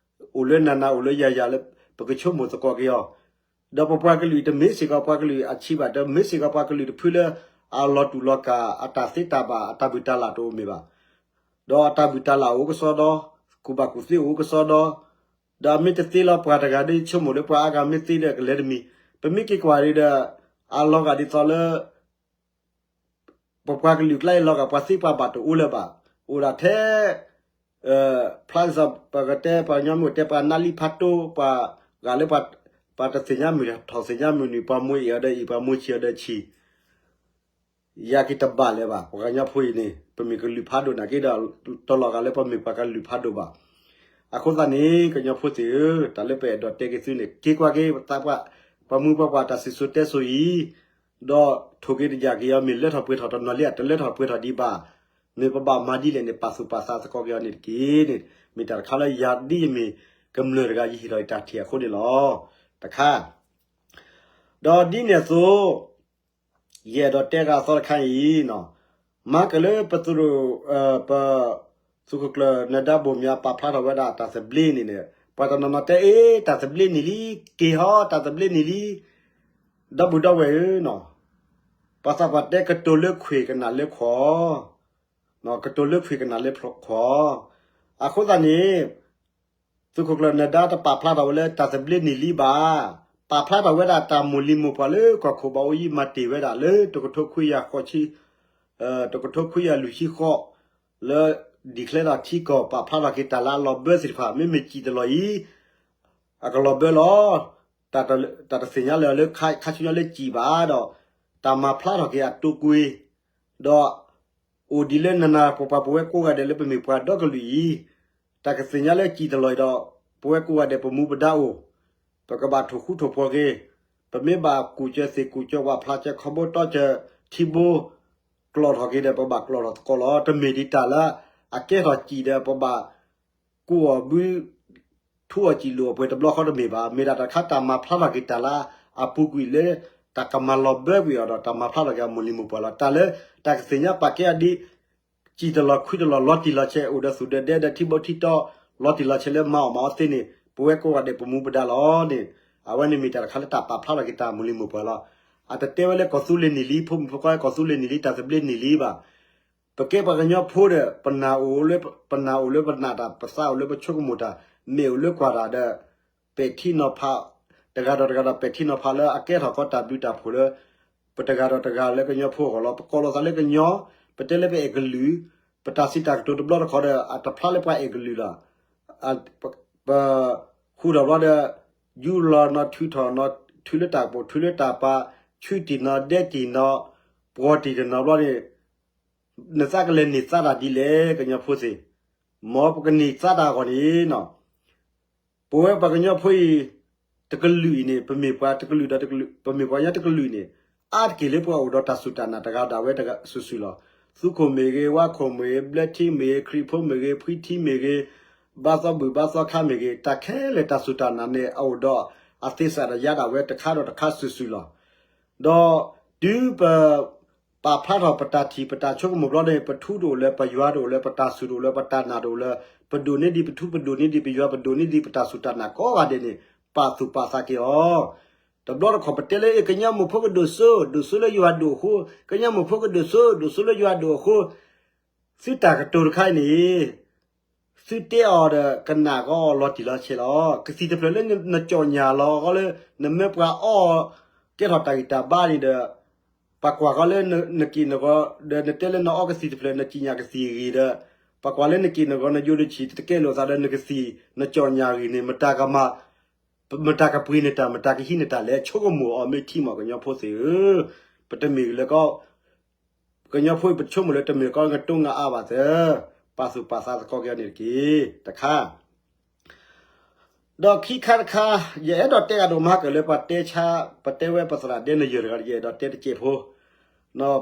အိၣ်လၢနၤနၤအိၣ်လၢယၤယၤလၢ ပကဆိကမိၣ်သကိးက့ၤအီၤ ဒီးပပှၤကလုာ်တမ့ၢ်စ့ၢ်ကီးပှၤကလုာ်အဆံးဘၣ်, တမ့ၢ်စ့ၢ်ကီးပှၤကလုာ်တဖုလၢ အလီၤတူာ်လီၤကာ် အတၢ်သ့တၢ်ဘၣ် အတၢ်ဘုၣ်တၢ်လၢ်တအိၣ်မ့ၢ်ဘၣ်. ဒီးအတၢ်ဘူၣ်တၢ်လၢ်အိၣ်ကစီဒီ, ကူၣ်ဘၣ်ကူၣ်သ့အိၣ်ကစီဒီ, ဒီးအမ့ၢ်တသ့လီၤပှၤတဂၤဒီး ဆိကမိၣ်လၢပှၤအါဂၤမ့ၢ်သ့ဒီးကလဲၤတမံၤ, ပမ့ၢ်က့ၤကွၢ်ဒ်ဒီး အလီၤဂာ်ဒ်သိးလၢ ပပှၤကလုာ်ကျါအံၤလီၤဂာ် ပှၤသ့ပှၤဘၣ်တအိၣ်လၢၤဘၣ်, အိၣ်ဒၣ်ထဲ ဖျါစ့ၢ်ပကတဲ ပှၤကညီမ့ၢ်အိၣ်တဲ ပှၤနၢ်လံဖးတိ, ပှၤဂၤလၢ ပှၤတသ့ၣ်ညါမုၢ်ထီၣ်သ့ၣ်ညါမုၢ်နုာ်, ပှၤမိၢ်အ့ၣ်အီၤဒီးအ့ၣ်, ပှၤမိၢ်ဆံၣ်အီၤဒီးဆံၣ် ယၤက့ၤတဘၣ်လၢၤဘၣ်. ပှၤကညီဖိအံၤန့ၣ် ပမ့ၢ်ကလုာ်ဖးဒိၣ်နာ်က့ဒီး တလီၤဂာ်လၢပမ့ၢ်ပှၤကလုာ်ဖးဒိၣ်ဘၣ်. အဃိသတးန့ၣ် ကညီဖိသ့ၣ်ဧၢ, တၢ်လၢပအဲၣ်ဒိးတဲက့ၤသုန့ၣ် က့ၤကွၢ်က့ၤ ပှၤမူပှၤပှၢ်တၢ်စံၣ်စိၤတဲစိၤအံၤ, ဒီးထိၣ်က့ၤတယာ်က့ၤအီၤ မ့ၢ်လၢထီၣ်ပှဲၤထီၣ်တနီၤလံ အတလၢထီၣ်ပှဲၤထီၣ်ဒံးဘၣ်, မ့ၢ်ပဘၣ်မၤဒ်လဲၣ်န့ၣ် ပာ်သူၣ်ပာ်သးသကိးက့ၤအီၤန့ၣ်တက့ၢ်န့ၣ်, မ့ၢ်တၢ်တခါလၢယၤဒ်ယမ့ၢ်ကမျၢၢ်တဂၤ ယဟ့ၣ်ထီၣ်ယတၢ်ထံၣ်အဃိန့ၣ်လီၤ. တခါ ဒီးဒ်န့ၣ်အသိး ယအဲၣ်ဒိးတဲဂၤအသီတခါအံၤ, မၤကလၢပသုးရိၣ်, ပသုးခိၣ်ကျၢၢ်နၢၤဒါဘိၣ်မၠး ပာ်ဖျါထီၣ်ဝဲဒၣ်တၢ်သဘျ့န့ၣ်န့ၣ်, ပှၤတနီၤနီၤတဲ အ့ တၢ်သဘျ့န့ၣ်လံ, က့ၤဟီ တၢ်သဘျ့န့ၣ်လံ. ဒီပုၢ်ဒီဝဲၢ်ဧၢ, ပှၤသးပှၢ်တဲ ကတိၤလၢခွံၣ်ကနၣ်လၢခွီ, ကတိၤလၢခွံၣ်ကနၣ်လၢခွီ, အဃိသတးန့ၣ် သုးခိၣ်ကျၢၢ်နၢၤဒါတပာ်ဖျါထီၣ်ဝဲလၢတၢ်သဘျ့န့ၣ်လံဘၣ်, ပာ်ဖျါထီၣ်ဝဲဒၣ်တၢ်မိၢ်လံၤမိၢ်ပှၢ်လၢကီၢ်ခိၣ်ဘးအူအံၤ မၤတ့ၢ်ဝဲဒၣ်လၢတကထိခွံကယၤဃိးဆံ, တကထိခွံကယၤလွံၢ်ဆံဃိး, လၢ declare ဒီးထံကီၢ် ပာ်ဖျါထီၣ်က့ၤတၢ်လၢအလီၤဘၢသ့ၣ်တဖၣ် မ့မ့ၢ်စံၣ်တလီၢ်အံၤ အကလီၤဘၢလီၤ. တၢ်တသ့ၣ်ညါလၢၤလၢခါဆူညါလၢစံၣ်ဘၣ်ဒီး တၢ်မၤဖျါထီၣ်က့ၤအတိာ်ကွံာ်, ဒီး အိၣ်ဒ်လၢနနၤပပှၤပဝဲကိးဂၤဒဲးလၢပမ့ၢ်ပှၤဒီကလုာ်အံၤ, တၢ်ကသ့ၣ်ညါလၢစံၣ်တလီၢ်အံၤဒီး ပဝဲကိးဂၤဒဲးပမူပဒါအိၣ်, ပကဘၣ်ထိၣ်ဃူထိၣ်ဖိးက့ၤ, ပမ့ၢ်ဘၣ်ကူၣ်စၢၤသ့ၣ်ကူၣ်စၢၤဝၣ် ဖျါစၢၤခီဘိတီစၢၤထံဘိ ကျိးထီၣ်က့ၤဒီး ပဘၣ်ကျိးထီၣ်သကိးလီၤ. တမ့ၢ်ဒ်တၢ်လၢအကဲထီၣ်စံၣ်ဒီး ပဘၣ် ကူၣ်အီၤဘု ထူအီၤစံၣ်လိာ်အပှဲၤတဘျီဃီတမ့ၢ်ဘၣ်. မ့ၢ်ဒၣ်တၢ်တခါတၢ်မၤဖျါထီၣ်က့ၤတၢ်လၢအပူၤကွံာ်လၢ တၢ်ကမၤလီၤဘၢကွံာ်အီၤဒီး တၢ်မၤဖျါထီၣ်က့ၤအမိၢ်လံၤမိၢ်ပှၢ်လီၤ. တၢ်လၢတၢ်ကသ့ၣ်ညါပာ်ကဲအီၤဒ် စံၣ်တလီၢ်ခွံတလီၢ် လီၤတံၢ်လီၤဆဲး အိၣ်ဒီးသူၣ်ဒီးဒဲဒီးထံဘိထံတီ လီၤတံၢ်လီၤဆဲးလၢမၤအီၣ်မၤအီသ့န့ၣ် ပဝဲကိးဂၤဒဲးပမူပဒါလီၤန့ၣ်, အဝဲန့ၣ်မ့ၢ်တၢ်တခါလၢတၢ်ပာ်ဖျါထီၣ်က့ၤတၢ်မိၢ်လံၤမိၢ်ပှၢ်လီၤ. အတတဲဝဲလၢကီၢ်သူလ့ၤန့ၣ်လံ ဖိမုၣ်ဖိခွါ ကီၢ်သူလ့ၤန့ၣ်လံ တၢ်သဘျ့န့ၣ်လံဘၣ်. ပကဲပှၤကညီဖိဒီး ပနာ်အိၣ်လၢ ပနာ်အိၣ်လၢပနာ်တၢ် ပသးအိၣ်လၢပဆိကမိၣ်တၢ် မ့ၢ်အိၣ်လၢကွၢ်တၢ်ဒီး ပဲာ်ထံနီၤဖး တဂၤဒီးတဂၤဒီးပဲာ်ထံနီၤဖးလၢအကဲထီၣ်ကီးတၢ်ဘျုးတၢ်ဖှိၣ်လၢ ပတဂၤဒီးတဂၤလၢကညီဖိအဂီၢ်လီၤ. ပကိးလိာ်သးလၢကညီ, ပတဲလၢပအဲၣ်ကလုာ်, ပတၢ်စံးတၢ်ကတိၤတဘျီတခီဒီး အတဖျါလၢပှၤအဲၣ်ကလုာ်လီၤ. ပ ဃူထီၣ်ဘျီဒီး ယူလီၤနီၤ ထုးထီၣ်နီၤ ထုးလၢတၢ်ကပိာ် ထုးလၢတၢ်ပၤ ဆူတံၢ်နီၤ ဒဲတံၢ်နီၤ ပှီၤတံၢ်တနီၤဘျီန့ၣ် နသးကလဲၤန့ၢ်သးတၢ်ဒ်လဲၣ် ကညီဖိသ့ၣ်, မ်ပကန့ၢ်သးတၢ်အဂီၢ်န့ၣ်နီၤ ပဝဲပှၤကညီဖိအံၤ တကလုာ်အံၤန့ၣ် ပမ့ၢ်ပှၤတကလုာ်ဒီးတကလုာ် ပမ့ၢ်ပှၤကညီတကလုာ်န့ၣ် အါတက့ၢ်လၢပှၤအိၣ်ဒီးတၢ်စူၢ်တၢ်နာ်တဂၤဒၣ်ဝဲစုာ်စုာ်လီၤ. သုးခိၣ်မ့ၢ်ဂ့ၤ, ဝါခိၣ်မ့ၢ်ဂ့ၤ, ဘျၢထံမ့ၢ်ဂ့ၤ, ခရံာ်ဖိမ့ၢ်ဂ့ၤ, ဖှံထံမ့ၢ်ဂ့ၤ, ဘါသီဘူၣ်ဘါသီခါမ့ၢ်ဂ့ၤ, တၢ်ခဲလၢာ်တၢ်စူၢ်တၢ်နာ်န့ၣ် အအိၣ်ဒီးအသ့စးဒီးယါဒၣ်ဝဲတခါဒီးတခါစုာ်စုာ်လီၤ. ဒီးတုၤပ ပာ်ဖျါထီၣ်ပတၢ်ထံၣ်ပတၢ်ဆိကမိၣ်ဘျီန့ၣ် ပထူတအိၣ်လၢၤ ပယွၤတအိၣ်လၢၤ ပတၢ်စူၢ်တအိၣ်လၢၤ ပတၢ်နာ်တအိၣ်လၢၤ ပဒိၣ်န့ၢ်ဒံးပထူ ပဒိၣ်န့ၢ်ဒံးပယွၤ ပဒိၣ်န့ၢ်ဒံးပတၢ်စူၢ်တၢ်နာ်ကိးဂၤဒဲးန့ၣ် ပာ်သူၣ်ပာ်သးက့ၤအီၤ. တဘျီတခီၣ်ပတဲလၢ အ့ ကညီမုၣ်ဖိကဒိၣ်စိ ဒိၣ်စိလၢယွၤဒိၣ်အဃိ, ကညီမုၣ်ဖိကဒိၣ်စိ ဒိၣ်စိလၢယွၤဒိၣ်အဃိ, သုတၢ်ကတိၤတခါအံၤန့ၣ် သုတဲအီၤဒီးကနၣ်ကီးအီၤလီၤတံၢ်လီၤဆဲးလီၤ. ကသံၣ်တဖျၢၣ်လၢနကၠီၣ်ညၣ်လီၤကီးလၢ နမ့ၢ်ပှၤအီၣ်ကဲထီၣ်တၢ်ဂံၢ်တၢ်ဘါန့ၣ်ဒီး ပှၤကွၢ်ကီးလၢနက့ၢ်နဂီၤ ဒီးနတဲလၢနအီကသံၣ်တဖျၢၣ် နကၠီၣ်ညၣ်ကသံၣ်အဂ့ၢ်ဒီး ပှၤကွၢ်လၢနက့ၢ်နဂီၤ နယိၤဒိၣ်ဆံး တကဲလိာ်သးဒီးနကသံၣ် နကၠီၣ်ညၣ်အဂ့ၢ်န့ၣ် မတၤကမၤ မတၤကပှ့ၤနတၢ် မတၤကဟံးနတၢ်လဲၣ် ဆိကမိၣ်အီၤမ့ၢ်ထံမီၢ်ကညီဖိသ့ၣ်ဧၢ, ပတမ့ၢ်လၢကီး ကညီဖိအံၤ ပဆိကမိၣ်လၢတမ့ၢ်ကီး နတိငါအါဘၣ်သၢ, ပာ်သူၣ်ပာ်သးသကိးက့ၤအီၤန့ၣ်တက့ၢ်. တခါ ဒီးခံခါတခါ ယအဲၣ်ဒိးတဲဂၤဒိၣ်မးကလၢပှၤတဲဆါ ပတဲဝဲပသရၣ်ဒဲနယၢၢ်တဂၤ ယအဲၣ်ဒိးတဲတစဲးဖိ,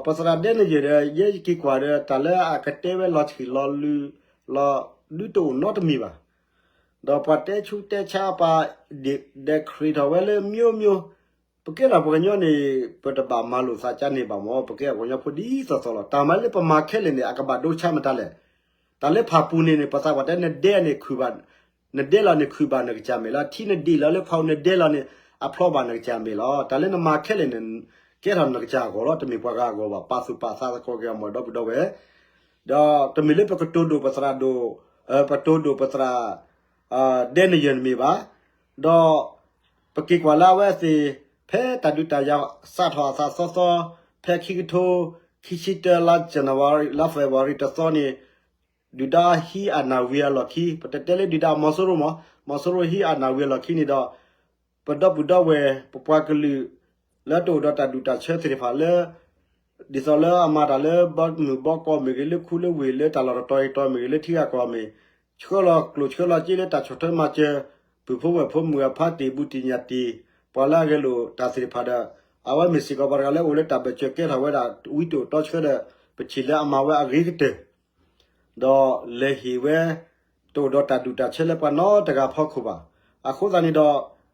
ပသရၣ်ဒဲနယၢၢ်ဒီး ယဲယက့ၤကွၢ်ဒီး တၢ်လၢအကတဲဝဲလီၤဆံးလီၤ လီၤဒုးတအိၣ်နီတမံၤဘၣ်. ဒီးပှၤတဲဆူးတဲဆါပှၤ decree ထီၣ်ဝဲလၢ မျိုးမျိုး ပကဲထီၣ်ပှၤကညီန့ၣ် ပတဘၣ်မၤလိာ်သးကါန့ၣ်ဘၣ်မၢ် ပကဲပှၤကညီဖိဒ်သိးသိးလီၤ. တၢ်မၤလၢပမၤခဲလၢာ်န့ၣ် အကဘၣ်ဒိဆါမတၤလဲၣ်. တၢ်လၢဖၣ်ပူၤန့ၣ်န့ၣ် ပသးပှၢ်တဲ နဒဲန့ၣ်ခုၣ်ဘၣ်, နဒဲလီၤန့ၣ်ခုၣ်ဘၣ်နကစၢ်မဲာ်လီၤ. ထံနဒံၣ်လီၤလၢဖီနဒဲလီၤန့ၣ် အဖျီဘၣ်နကစၢ်မဲာ်လီၤ. တၢ်လၢနမၤခဲလၢာ်န့ၣ် ကဲထီၣ်နကစၢ်အဂီၢ်လီၤ. တမ့ၢ်ပှၤဂၤအဂီၢ်ဘၣ်. ပာ်သူၣ်ပာ်သးသကိးက့ၤအီၤ မၢ်ဒီပုၢ်ဒီဝဲၢ် ဒီးတမ့ၢ်လၢပကတိၤဒိၣ်ပသရၣ်ဒိၣ်, ပတိၤဒိၣ်ပသရၣ် ဒဲနယၢၢ်တမ့ၢ်ဘၣ်. ဒီးပက့ၤကွၢ်လၢအဝဲသ့ၣ် ဖဲတၢ်ဒုးတၢ်ယၤစးထီၣ်အသးသီသီ, ဖဲခံကထိခံဆံတၢ လါ January လါ February တသီန့ၣ် ဒုၣ်ဒါဟံးအနၢ်ဝံၤအလီၢ်ခံ, ပတတဲလၢဒုၣ်ဒါ မီၤစိရိၤမး, မီၤစိရိၤဟံးအနၢ်ဝံၤအလီၢ်ခံန့ၣ်ဒီး ပဒီပုၢ်ဒီဝဲၢ် ပပှၤကလုာ် လၢတအိၣ်ဒီးတၢ်ဒူၣ်တၢ်ဆၢသ့ၣ်တဖၣ်လၢ ဒ်သိးလၢအမၤတၢ်လၢဘီမုၢ်ဘီကီၢ်မ့ၢ်ဂ့ၤ, လၢခူလၢဝ့ၢ်, လၢတၢ်လီၢ်တတီၤအတီၤမ့ၢ်ဂ့ၤ, လၢထံဂၤကီၢ်မ့ၢ်, ဆှၢလီၤကျိၣ်ဆှၢလီၤစ့လၢတၢ်ဆီၣ်ထွဲမၤစၢၤ ပုၢ်ဖိဝဲၢ်ဖိမုၢ်အဖါတ့ၢ်ဘူးတ့ၢ်ညၣ်တ့ၢ် ပှၤလၢအဂဲၤလိာ်တၢ်သ့ၣ်တဖၣ်ဒီး အဝဲမ့ၢ်စ့ၢ်ကီးပှၤတဂၤလၢအိၣ်လၢတၢ်ဘၢၣ်စၢၤကဲထီၣ်ဝဲဒၣ် ဝံတအိၣ်တီဆှၢဒီး ပထံၣ်လၢအမၤဝဲအဂ့ၤကတၢၢ် ဒီးလဲၤဟ့ၣ်ဝဲ တအိၣ်ဒီးတၢ်ဒူၣ်တၢ်ဆၢလၢပှၤနီတဂၤဖီခိၣ်ဘၣ်. အဃိသတးန့ၣ်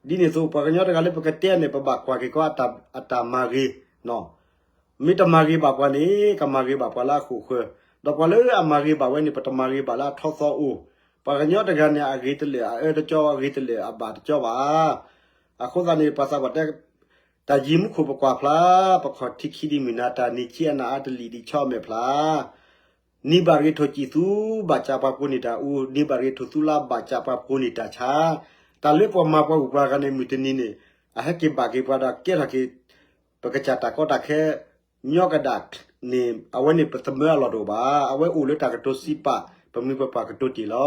ဒီး ဒ်န့ၣ်အသိး ပှၤကညီတဂၤလၢပကတဲန့ၣ် ပဘၣ်ကွၢ်က့ၤကီး အတၢ်မၤဂ့ၤ, မ့ၢ်တမၤဂ့ၤဘၣ်ပှၤန့ၣ် ကမၤဂ့ၤဘၣ်ပှၤလၢအဃိာ်ဃၢၤ, ဒီးပှၤလၢအမၤဂ့ၤဘၣ်ဝဲန့ၣ် ပတမၤဂ့ၤဘၣ်လၢအထီသီအိၣ်, ပှၤကညီတဂၤန့ၣ် အဂ့ၤတလၢာ် အအၢတကၠီ အဂ့ၤတလၢာ် အဘၣ်တကၠီဘၣ်. အဃိသတးန့ၣ် ပှၤသးပှၢ်တဲ တၢ်ယံၤမူခိၣ်ပကွၢ်ဖျါ, ပခီၣ်ထံးခံဒံးမုၢ်နၤ တၢ်နံၤခံအနၤအါတလံာ်ဒံးဆီအမဲာ်ဖျါ နံၤဘၣ်တဂ့ၤထိၣ်ကံၣ်သူဘၣ်စးပှၤကိးန့ၢ်တၢ်အူ, နံၤဘၣ်တဂ့ၤထိၣ်သူလါဘၣ်စးပှၤကိးန့ၢ်တၢ်ဆါ, တၢ်လၢပှၤမၤပှၤဂုၤပှၤဂၤန့ၣ် မုၢ်တနံၤန့ၣ် အဟဲက့ၤဘၣ်က့ၤပှၤဒီးကဲထီၣ်က့ၤ ပကစၢ်တၢ်ကီတၢ်ခဲ ညီကဒၣ်န့ၣ် အဝဲန့ၣ်ပသမၢအလီၢ်တအိၣ်ဘၣ်. အဝဲအိၣ်လၢတၢ်ကတိၤစံးပာ် ပမိၢ်ပပၢ်ကတိၤတ့ၢ်လီၤ.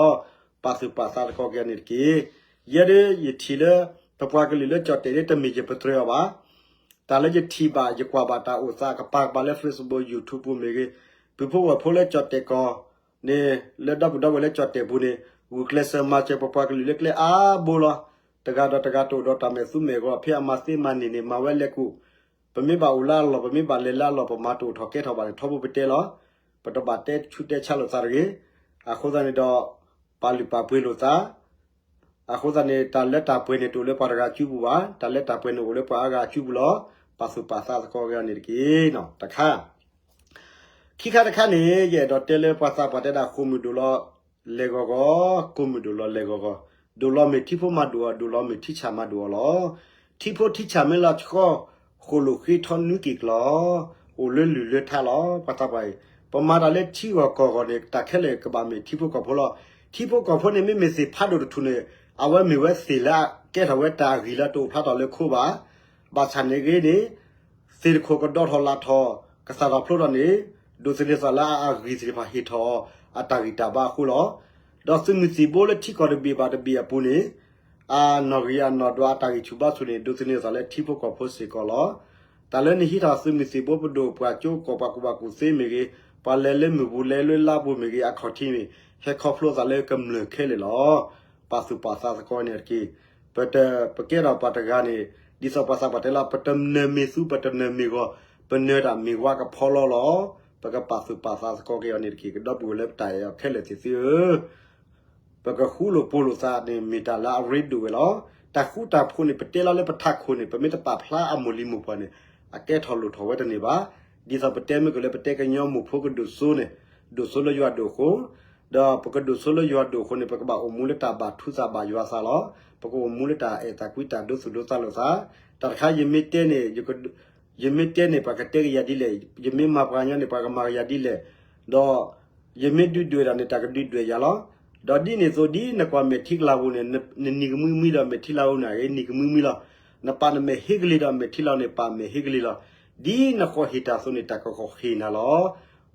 ပာ်သူၣ်ပာ်သးသကိးက့ၤအီၤန့ၣ်တက့ၢ်. ယဲဒၣ်ယထံၣ်လၢ ပပှၤကလုာ်လၢကၠီၣ်တဲာ်ဒၣ်တမ့ၢ်ယပတြၢၤအီၤဘၣ်. တၢ်လၢယထံၣ်ဘၣ် ယကွၢ်ဘၣ်တၢ်အိၣ်သးကပၤကပၤလၢ Facebook YouTube ပူၤမ့ၢ်ဂ့ၤ, ပုၢ်ဖိဝဲၢ်ဖိလၢကၠီၣ်တဲာ်ကီၢ်န့ၣ် လၢဒီပုၢ်ဒီဝဲၢ်လၢကၠီၣ်တဲာ်ပူၤန့ၣ် ဂုာ်ကျဲးစၢးမၤစၢၤပပှၤကလုာ်လၢကျဲအါဘိလီၤ. တဂၤဒီးတဂၤတအိၣ်ဒီးတၢ်မဲာ်သူမဲာ်ဂီၤ ဖဲအမၤသ့မၤန့ၢ်န့ၣ် မၤဝဲလဲၤကူၣ် ပမ့ၢ်ဘၣ်အိၣ်လၢအလီၢ် ပမ့ၢ်ဘၣ်လဲၤလၢအလီၢ် ပမၤတအိၣ်ထီၣ်ကဲထီၣ်ဘၣ်န့ၣ် ထီဘိပတဲလီၤ. ပတဘၣ်တဲဆူၣ်တဲဆါလိာ်သးတဂ့ၤ. အဃိသတးန့ၣ်ဒီး ပာ်လုၢ်ပာ်ပှ့ၤလိာ်သး. အဃိသတးန့ၣ် တၢ်လၢတၢ်ပှဲၤန့ၣ် တအိၣ်လၢပှၤတဂၤအစုပူၤဘၣ်. တၢ်လၢတၢ်ပှဲၤန့ၣ်အိၣ်လၢပှၤအါဂၤအစုပူၤလီၤ. ပာ်သူၣ်ပာ်သးသကိးက့ၤအီၤန့ၣ်တက့ၢ်. တခါ ခံခါတခါန့ၣ် ယအဲၣ်ဒိးတဲလၢပှၤသးပှၢ်တဲဒၣ် ဃိာ်မုၢ်ဒိၣ်လီၤလဲၤဂီၤဂီၤ, ကိာ်မုၢ်ဒိၣ်လီၤလဲၤဂီၤဂီၤ, ဒိၣ်လီၤမ့ၢ်ထံဖိမၤဒိၣ်အီၤ, ဒိၣ်လီၤမ့ၢ်ထံဆၣ်မၤဒိၣ်အီၤလီၤ. ထံဖိထံဆၣ်မ့ၢ်လီၤဆှီ ဃိာ်လိာ်ဃ့ထီနွံက့ၤကျီၤ, အိၣ်လၢလုၢ်လၢထါလီၤ. ပှၤသးပှၢ်အံၤ ပမၤတၢ်လၢထံဂီၤကီၢ်ဂီၤန့ၣ် တၢ်ခဲလၢာ်ကဘၣ်မ့ၢ်ထံဖိကီၢ်ဖိလီၤ. ထံဖိကီၢ်ဖိန့ၣ် မ့မ့ၢ်သ့ၣ်ဖးဒိၣ်တထူၣ်န့ၣ် အဝဲမ့ၢ်ဝဲသ့ၣ်လၢအကဲထီၣ်ဝဲတၢ်အဂံၢ်လၢတအိၣ်ဖျါထီၣ်လၢခိဘၣ်. ဘၣ်ဆၣ်န့ၣ်ဂ့ၤန့ၣ် သ့ၣ်တခိၣ်ကဒီးထီၣ်လၢထီၣ် ကသၣ်ထီၣ်ဖျိထီၣ်န့ၣ် ဒိးသန့ၤသးလၢအဂံၢ်သ့ၣ်တဖၣ်ဟ့ၣ်ထီၣ်အတၢ်ဂံၢ်တၢ်ဘါအဃိလီၤ. ဒီးသုးမုၢ်သံၣ်ဘိလၢထံကီၢ်တဘ့ၣ်ဘၣ်တဘ့ၣ်အပူၤန့ၣ် အနီၣ်ဂံၢ်အနီၣ်ဒွးအတၢ်ဂံၢ်ဆူၣ်ဘါဆူၣ်န့ၣ် ဒိးသန့ၤသးလၢထံဖိကီၢ်ဖိစ့ၢ်ကီးလီၤ. တၢ်လၢနဟံးထီၣ်သုးမုၢ်သံၣ်ဘိပဒိၣ်ပှၤကၠိကီၢ်ပှၤကူၣ်ဘၣ်ကူၣ်သ့မ့ၢ်ဂ့ၤ, ပှၤလဲၤလၢမုၢ်ပူၤလဲၤလၢလါပူၤမ့ၢ်ဂ့ၤ အခီၣ်ထံးမ့ၢ် ဟဲခီဖျိသးလၢကမျၢၢ်ခဲလၢာ်လီၤ. ပာ်သူၣ်ပာ်သးသကိးန့ၣ်တက့ၢ်. ပတ ပကဲထီၣ်ပှၤတဂၤန့ၣ် ဒ်သိးပှၤသးပှၢ်တဲလီၤ ပတနၢၤမ့ၢ်သူ ပတနၢၤမ့ၢ်ဂီၤ, ပနၢၤတၢ်မ့ၢ်ဝါကဖီလီလီၤ. ပကပာ်သူၣ်ပာ်သးသကိးက့ၤအီၤန့ၣ်တက့ၢ်. ကဒီပုၢ်ဝဲၢ်လၢပတၢ်အဲၣ်အီၤခဲလၢာ်သ့ၣ်သုဧၢ ပကဃူလိာ်ဖိးလိာ်သးန့ၣ် မ့ၢ်တၢ်လၢအရ့ဒိၣ်ဝဲလီၤ. တၢ်ဃူတၢ်ဖိးန့ၣ် ပတဲလီၤလၢပထးခိၣ်န့ၣ် ပမ့ၢ်တပာ်ဖျါအမိၢ်လံၤမိၢ်ပှၢ်န့ၣ် အကဲထီၣ်လိၣ်ထီၣ်ဝဲတန့ၢ်ဘၣ်. ဒ်သိးပတဲမ့ၢ်ကလၢပတဲကညီမိၢ်ဖိကဒိၣ်စိန့ၣ် ဒိၣ်စိလၢယွၤဒိၣ်အဃိ, ဒီးပကဒိၣ်စိလၢယွၤဒိၣ်အဃိန့ၣ် ပကဘၣ်အိၣ်မူလၢတၢ်ဘၣ်ထူသးဘၣ်ယွၤသးလီၤ. ပကအိၣ်မူလၢတၢ်အဲၣ်သးကွံတၢ်ဒိသူၣ်ဒိသးလိာ်သး. တၢ်တခါယမ့ၢ်တဲန့ၣ် ယမ့ၢ်တဲန့ၣ် ပှၤကတဲကယၤဒ်လဲၣ်, ယမ့ၢ်မၤပှၤကညီန့ၣ် ပှၤကမၤကယၤဒ်လဲၣ်, ဒီးယမ့ၢ်ဒုးဒွဲၣ်တၢ်န့ၣ် တၢ်ကဒုးဒွဲၣ်ယၤလီၤ. ဒီးဒ်န့ၣ်အသိး ဒ်နကွၢ်မဲာ်ထံကလၤပူၤန့ၣ် နနံၤကမှံမှံဒီးမဲာ်ထံလၤပူၤန့ၣ် အဂ့ၤနံၤကမှံမှံလီၤ. နပာ်နမဲာ်ဟ့ကလ့ၤဒီးမဲာ်ထံလၤပူၤန့ၣ် ပာ်မဲာ်ဟ့ကလ့ၤလီၤ. ဒ်နဃီၣ်ဟ့ၣ်တၢ်အသိးန့ၣ် တၢ်ကဃီၣ်ဟ့ၣ်နၤလီၤ.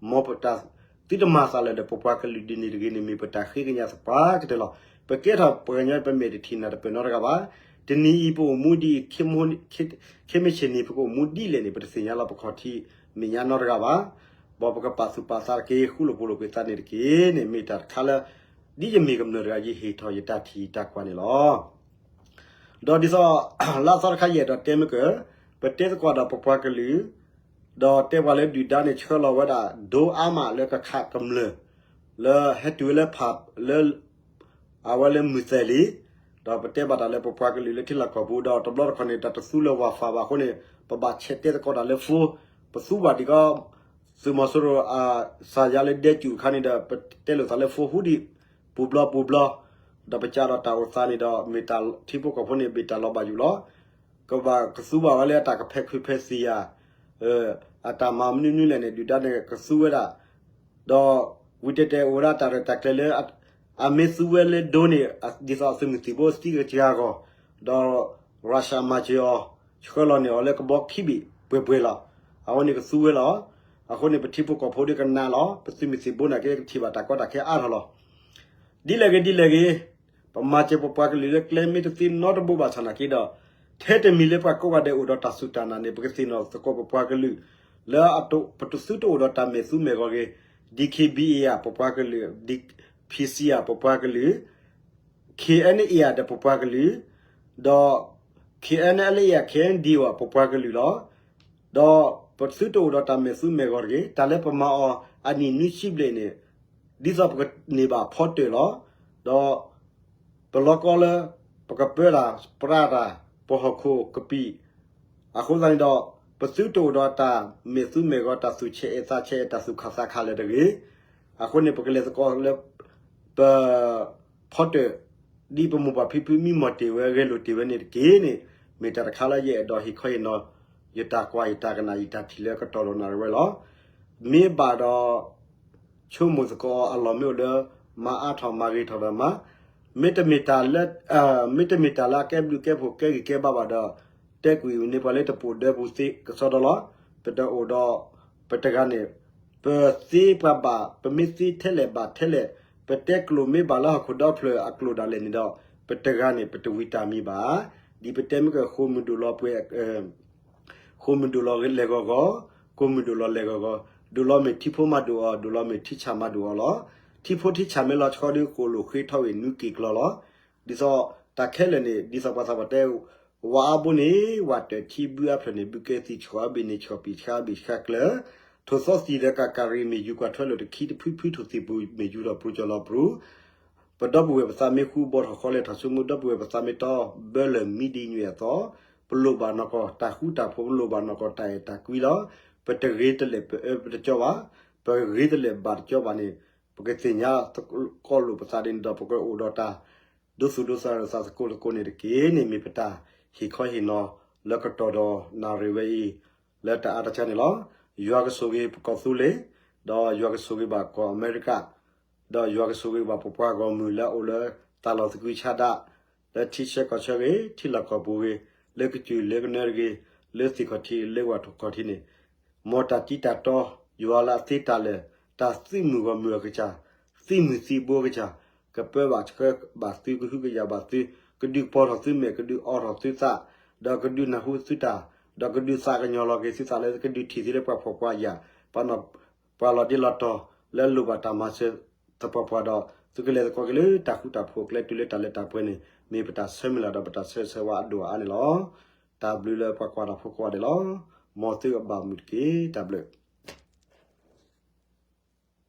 မ်ပတၢ် သုတမၤသးလၢာ်ဒီးပပှၤကလုာ်ဒ်န့ၣ်တဂ့ၤန့ၣ် မ့ၢ်ပတၢ်ဃ့ကညးသပှၢ်ကတၢၢ်လီၤ. ပကဲထီၣ်ပှၤကညီ ပမဲာ်တထံၣ်နၢ်တပၢၢ်နီတဂၤဘၣ်. တနံၤအံၤပအိၣ်မူဒ်အံၤ ခဲမုၢ်ဆ့ၣ်န့ၣ် ပကအိၣ်မူဒ်လဲၣ်န့ၣ် ပတသ့ၣ်ညါလီၤ ပခီၣ်ထံးမဲာ်ညါနီတဂၤဘၣ်. ဘၣ်ပကပာ်သူၣ်ပာ်သးတက့ၢ် ဃူလိာ်ဖိးလိာ်က့ၤသးန့ၣ်တက့ၢ်န့ၣ် မ့ၢ်တၢ်တခါလၢ ဒ်ယမ့ၢ်ကမျၢၢ်တဂၤ ယဟ့ၣ်ထီၣ်ယတၢ်ထံၣ်တၢ်ကွၢ်န့ၣ်လီၤ. ဒီးဒ်သိး လၢအသီတခါယအဲၣ်ဒိးတဲမ့ၢ်က ပတဲသကိးဒီးပပှၤကလုာ် ဒီးတဲပှၤလၢဒုၣ်ဒါန့ၣ် ဆှၢလီၤဝဲဒၣ် ဒိအါမးလၢကခးကမျၢၢ် လၢဟဲတုၤဝဲလၢဖးလၢ အဝဲလၢမုၢ်သဲၣ်လံ. ဒီးပတဲဘၣ်တၢ်လၢပပှၤကလုာ်လၢထံလီၢ်ကီၢ်ပူၤ ဒီးတဘျီတခီၣ်န့ၣ် တၢ်တသူလၢဝၤဖးဘၣ်အဃိန့ၣ် ပဘၣ်ဆဲးတဲသကိးတၢ်လၢ phone, ပသူဘၣ်ဒံးကီ သုးမီၤစိရိၤအစၢ်ယါလၢဒဲကၠူၣ်အခါန့ၣ်ဒီး ပတဲလိာ်သးလၢ phone ဟူဒံး ပူၤဘျီပူၤဘျီ, ဒီးပစးဒီးတၢ်အိၣ်သးန့ၣ်ဒီး မ့ၢ်တၢ်ထံဖိကီၢ်ဖိန့ၣ် မ့ၢ်တၢ်လီၤဘၣ်ယိၣ်လီၤ. ကဘၣ်ကသူဘၣ်ဝဲလၢအတၢ်ကဖဲးခုးဖဲးသံၣ်ယၤ အတၢ်မၤမနုၤမနုၤလဲၣ်န့ၣ် ဒုၣ်ဒါန့ၣ် ကသူဝဲဒၣ် ဒီးဝံၤတဲတဲအိၣ်ဝဲဒၣ်တၢ်ရဲၣ်တၢ်ကျဲၤလၢ အမ့ၢ်သူဝဲလၢဒိန့ၣ် ဒ်သိးအသုးမုၢ်သံၣ်ဘိသံကစှၤအဂီၢ်, ဒီး Russia မၤစၢၤအီၤ ဆှၢလီၤန့ၢ်အီၤလၢကဘီခံဘ့ၣ်ပှဲၤပှဲၤလီၤ. အဝဲန့ၣ်ကသူဝဲလီၤ. အဃိန့ၣ် ပထံဖိကီၢ်ဖိဒီးကနၣ်လီၤ. ပသုးမုၢ်သံၣ်ဘိန့ၣ်က့ ကထံၣ်ဘၣ်တၢ်ကီတၢ်ခဲအါထီၣ်လီၤ. ဒ်လဲၣ်ဂ့ၤဒ်လဲၣ်ဂ့ၤ, ပမၤစၢၤပပှၤကလုာ်လၢကျဲမ့ၢ်တသ့နီတဘိဘၣ်ဆၣ်နာ်က့ဒီး, ထဲတမံၤလၢပှၤကိးဂၤဒဲးအိၣ်ဒီးတၢ်စူၢ်တၢ်နာ်န့ၣ် ပကသ့ၣ်နီၣ်သကိးပပှၤကလုာ် လၢပသုတအိၣ်ဒီးတၢ်မဲာ်သူမဲာ်ဂီၤတဂ့ၤ, D K B A ဧါ ပပှၤကလုာ်, PC ဧါ ပပှၤကလုာ်, K N A ဧါ ဒီးပပှၤကလုာ်, ဒီး K N L A ဧါ K N D O ဧါ ပပှၤကလုာ်လီၤ. ဒီးပသုတအိၣ်ဒီးတၢ်မဲာ်သူမဲာ်ဂီၤတဂ့ၤ, တၢ်လၢပမၤအီၤအနံၣ်နွံဆံဘျဲၣ်န့ၣ် ဒ်သိးပကန့ၢ်ဘၣ်ဖီတၢၣ်လီၤ. ဒီးပလီၤကီလၢ ပကပၢတၢ်ပြးတၢ် ပဟီၣ်ခိၣ်ကပံာ်, အဃိသတးန့ၣ်ဒီး ပသုတအိၣ်ဒီးတၢ်မဲာ်သူမဲာ်ဂီၤ တၢ်သူၣ်ဆဲးအဲးသးဆဲးအဲး တၢ်သူၣ်ခးသးခးလၢၤတဂ့ၤ. အဃိန့ၣ် ပကလဲၤသကိးလၢ ပ ဖီတၢၣ် ဒ်ပမိၢ်ပၢ်ဖံဖုမံမီၢ်တ့ၢ်ဝဲ ဂဲၤလိာ်တ့ၢ်ဝဲန့ၣ်တက့ၢ်န့ၣ်, မ့ၢ်တၢ်တခါလၢယအဲၣ်ဒိးဟ့ၣ်ခီဟ့ၣ်နီၤ ယတၢ်ကွၢ်ယတၢ်ကနၣ်ယတၢ်ထံၣ်လၢကတီၢ်ဒီးနၣ်ရံၣ်ဝဲလီၤ. မ့ၢ်ဘၣ်ဒီး ဆိကမိၣ်သကိးအလီၢ်မ့ၢ်အိၣ်လၢ မၤအါထီၣ်မၤဂ့ၤထီၣ်ဒီးမၤ, မ့တမ့ၢ်တၢ်လၢ မ့တမ့ၢ်တၢ်လၢအကဲဘျုးကဲဖှိၣ်ကဲဂံၢ်ကဲဘါဘၣ်ဒီး တဲကွံာ်န့ၢ်ပှၤလၢတပိာ်ဒၢပူၤသ့ကစီဒီလီၤ. ပတအိၣ်ဒီး ပတဂၤန့ၣ် ပသ့ပှၤဘၣ် ပမ့ၢ်သ့ထဲလဲၣ်ဘၣ်ထဲလဲၣ် ပတဲကျိာ်မ့ၢ်ဘၣ်လၢဟီၣ်ခိၣ်ဒီဖျၢၣ်အကျိာ်ဒၣ်လဲာ်န့ၣ်ဒီး ပတဂၤန့ၣ် ပတဝံတၢ်မံၤဘၣ်. ဒ်ပတဲမ့ၢ်ကဃိမုၢ်ဒိၣ်လီၤပှဲၤ ဃိမုၢ်ဒိၣ်လီၤလဲၤဂီၢ်ဂီၢ်, ကိးမုၢ်ဒိၣ်လီၤလဲၤဂီၢ်ဂီၢ်, ဒိၣ်လီၤမ့ၢ်ထံဖိမၤဒိၣ်အီၤ, ဒိၣ်လီၤမ့ၢ်ထံဆၣ်မၤဒိၣ်အီၤလီၤ. ထံဖိထံဆၣ်မ့ၢ်လီၤဆီဒီး ဃိၣ်လိာ်ဃ့ထီၣ်ဝံၤနွံက့ၤကျီလီၤ. ဒ်သိးတၢ်ခဲလၢာ်န့ၣ် ဒ်သိးပှၤသးပှၢ်တဲ ဝၤအါဘိန့ၣ် ဝၤတၢၢ်ထံဘုအါဖျၢၣ်န့ၣ် ဘုကဲသံၣ်ဆှီဘ့ၣ်န့ၣ် ဆှီပံာ်ဆှါဘ့ၣ်ဆှါကျၢၤ, ထိၣ်သီသံၣ်ဒီးကးကးရံၣ် မ့ၢ်ယူၤကွၢ်ထွဲလိာ်တခံတဖုဖု ထိၣ်သံၣ်ပူၤ မ့ၢ်ယူၤထီၣ်ပရူၤကၠီၤလီၤပရူၤ ပဒီပုၢ်ဝဲၢ်ပသးမ့ၢ်ဃူ ဘီထီၣ်ဃီလဲၤထီၣ်ဆိကမိၣ် ဒီပုၢ်ဝဲၢ်ပသးမ့ၢ်တီ ဘၢလၢာ်မံဒ်ညွဲၣ်အသိး, ပလိၣ်ဘၣ်နီၢ်ကီၢ်တၢ်ဃူတၢ်ဖိး ပလိၣ်ဘၣ်နီၢ်ကီၢ်တၢ်အဲၣ်တၢ်ကွံလီၤ. ပတဂ့ၤတလဲာ်ပအၢပတကၠီဘၣ်, ပဂ့ၤတလဲာ်ဘၣ်တကၠီဘၣ်န့ၣ် ပကသ့ၣ်ညါသကိးလိာ်ပသးဒ်န့ၣ်ဒီး ပကအိၣ်ဒီးတၢ် ဒိသူၣ်ဒိသးရၢၢ်သးသကိးသကိးန့ၣ်တက့ၢ်န့ၣ် မ့ၢ်ပတၢ်ဟ့ၣ်ခီဟ့ၣ်နီၤလၢကတီၢ်ဒီးနၣ်ရံၣ်ဝဲအံၤ လၢတၢ်အါတၢ်ဆါန့ၣ်လီၤ. ယွၤကဆိၣ်ဂ့ၤပကီၢ်သူလ့ၤ, ဒီးယွၤကဆိၣ်ဂ့ၤဘၣ်ကီၢ်အမဲရကၤ, ဒီးယွၤကဆိၣ်ဂ့ၤဘၣ်ပပှၤဂီၢ်မုၢ်လၢအအိၣ်လၢတၢ်လီၢ်သကုၤဆးဒး, လၢထံဆၢကီၢ်ဆၢဂ့ၤ, ထံလီၢ်ကီၢ်ပူၤဂ့ၤ, လၢကစၢၢ်လၢကနၢတဂ့ၤ, လၢသ့ၣ်ခီၣ်ထံးလၢဝၣ်ထီၣ်ခီၣ်ထံးန့ၣ် မ်တၢ်တံတၢ်တီ ယွၤလၢအသ့တၢ်လၢာ် တၢ်သုးမုၢ်ဂီၢ်မုၢ်အကစၢ်, သုးမုၢ်သံဘိအကစၢ်, ကပၢဘၣ်ဆှၢဘၣ်သု ကဟုကယာ်ဘၣ်သု, ကဒုးပီၤထီၣ်သုမဲာ် ကဒုးအီထီၣ်သုသး, ဒီးကဒုးနၢ်ဟူသုတၢ်, ဒီးကဒုးသးကညီၤလီၤက့ၤသုသးလၢကဒုးထံၣ်သုလၢပှၤဖှီၣ်ပှၤယာ်, ပှၤလီၤတံၢ်လီၤတီၤလၢလိၣ်ဘၣ်တၢ်မၤစၢၤသပှၢ်ပှၢ်ဒီး သုကလဲၤသကိးက့ၤလၢတၢ်ဃူတၢ်ဖိးအကျဲတုၤလၢတၢ်လၢတၢ်ပှဲၤန့ၣ် မ့ၢ်ပတၢ်ဆၢမုၢ်လၢ်ဒီးပတၢ်ဆၢဂ့ၤဆၢဝါအဒိၣ်အအါန့ၣ်လီၤ. တၢ်ဘျုးလၢပှၤကွၢ်တၢ်ဖိကိးဂၤဒဲးလီၤ. မ်သုကဘၣ်မုာ်တက့ၢ်. တၢ်ဘျုး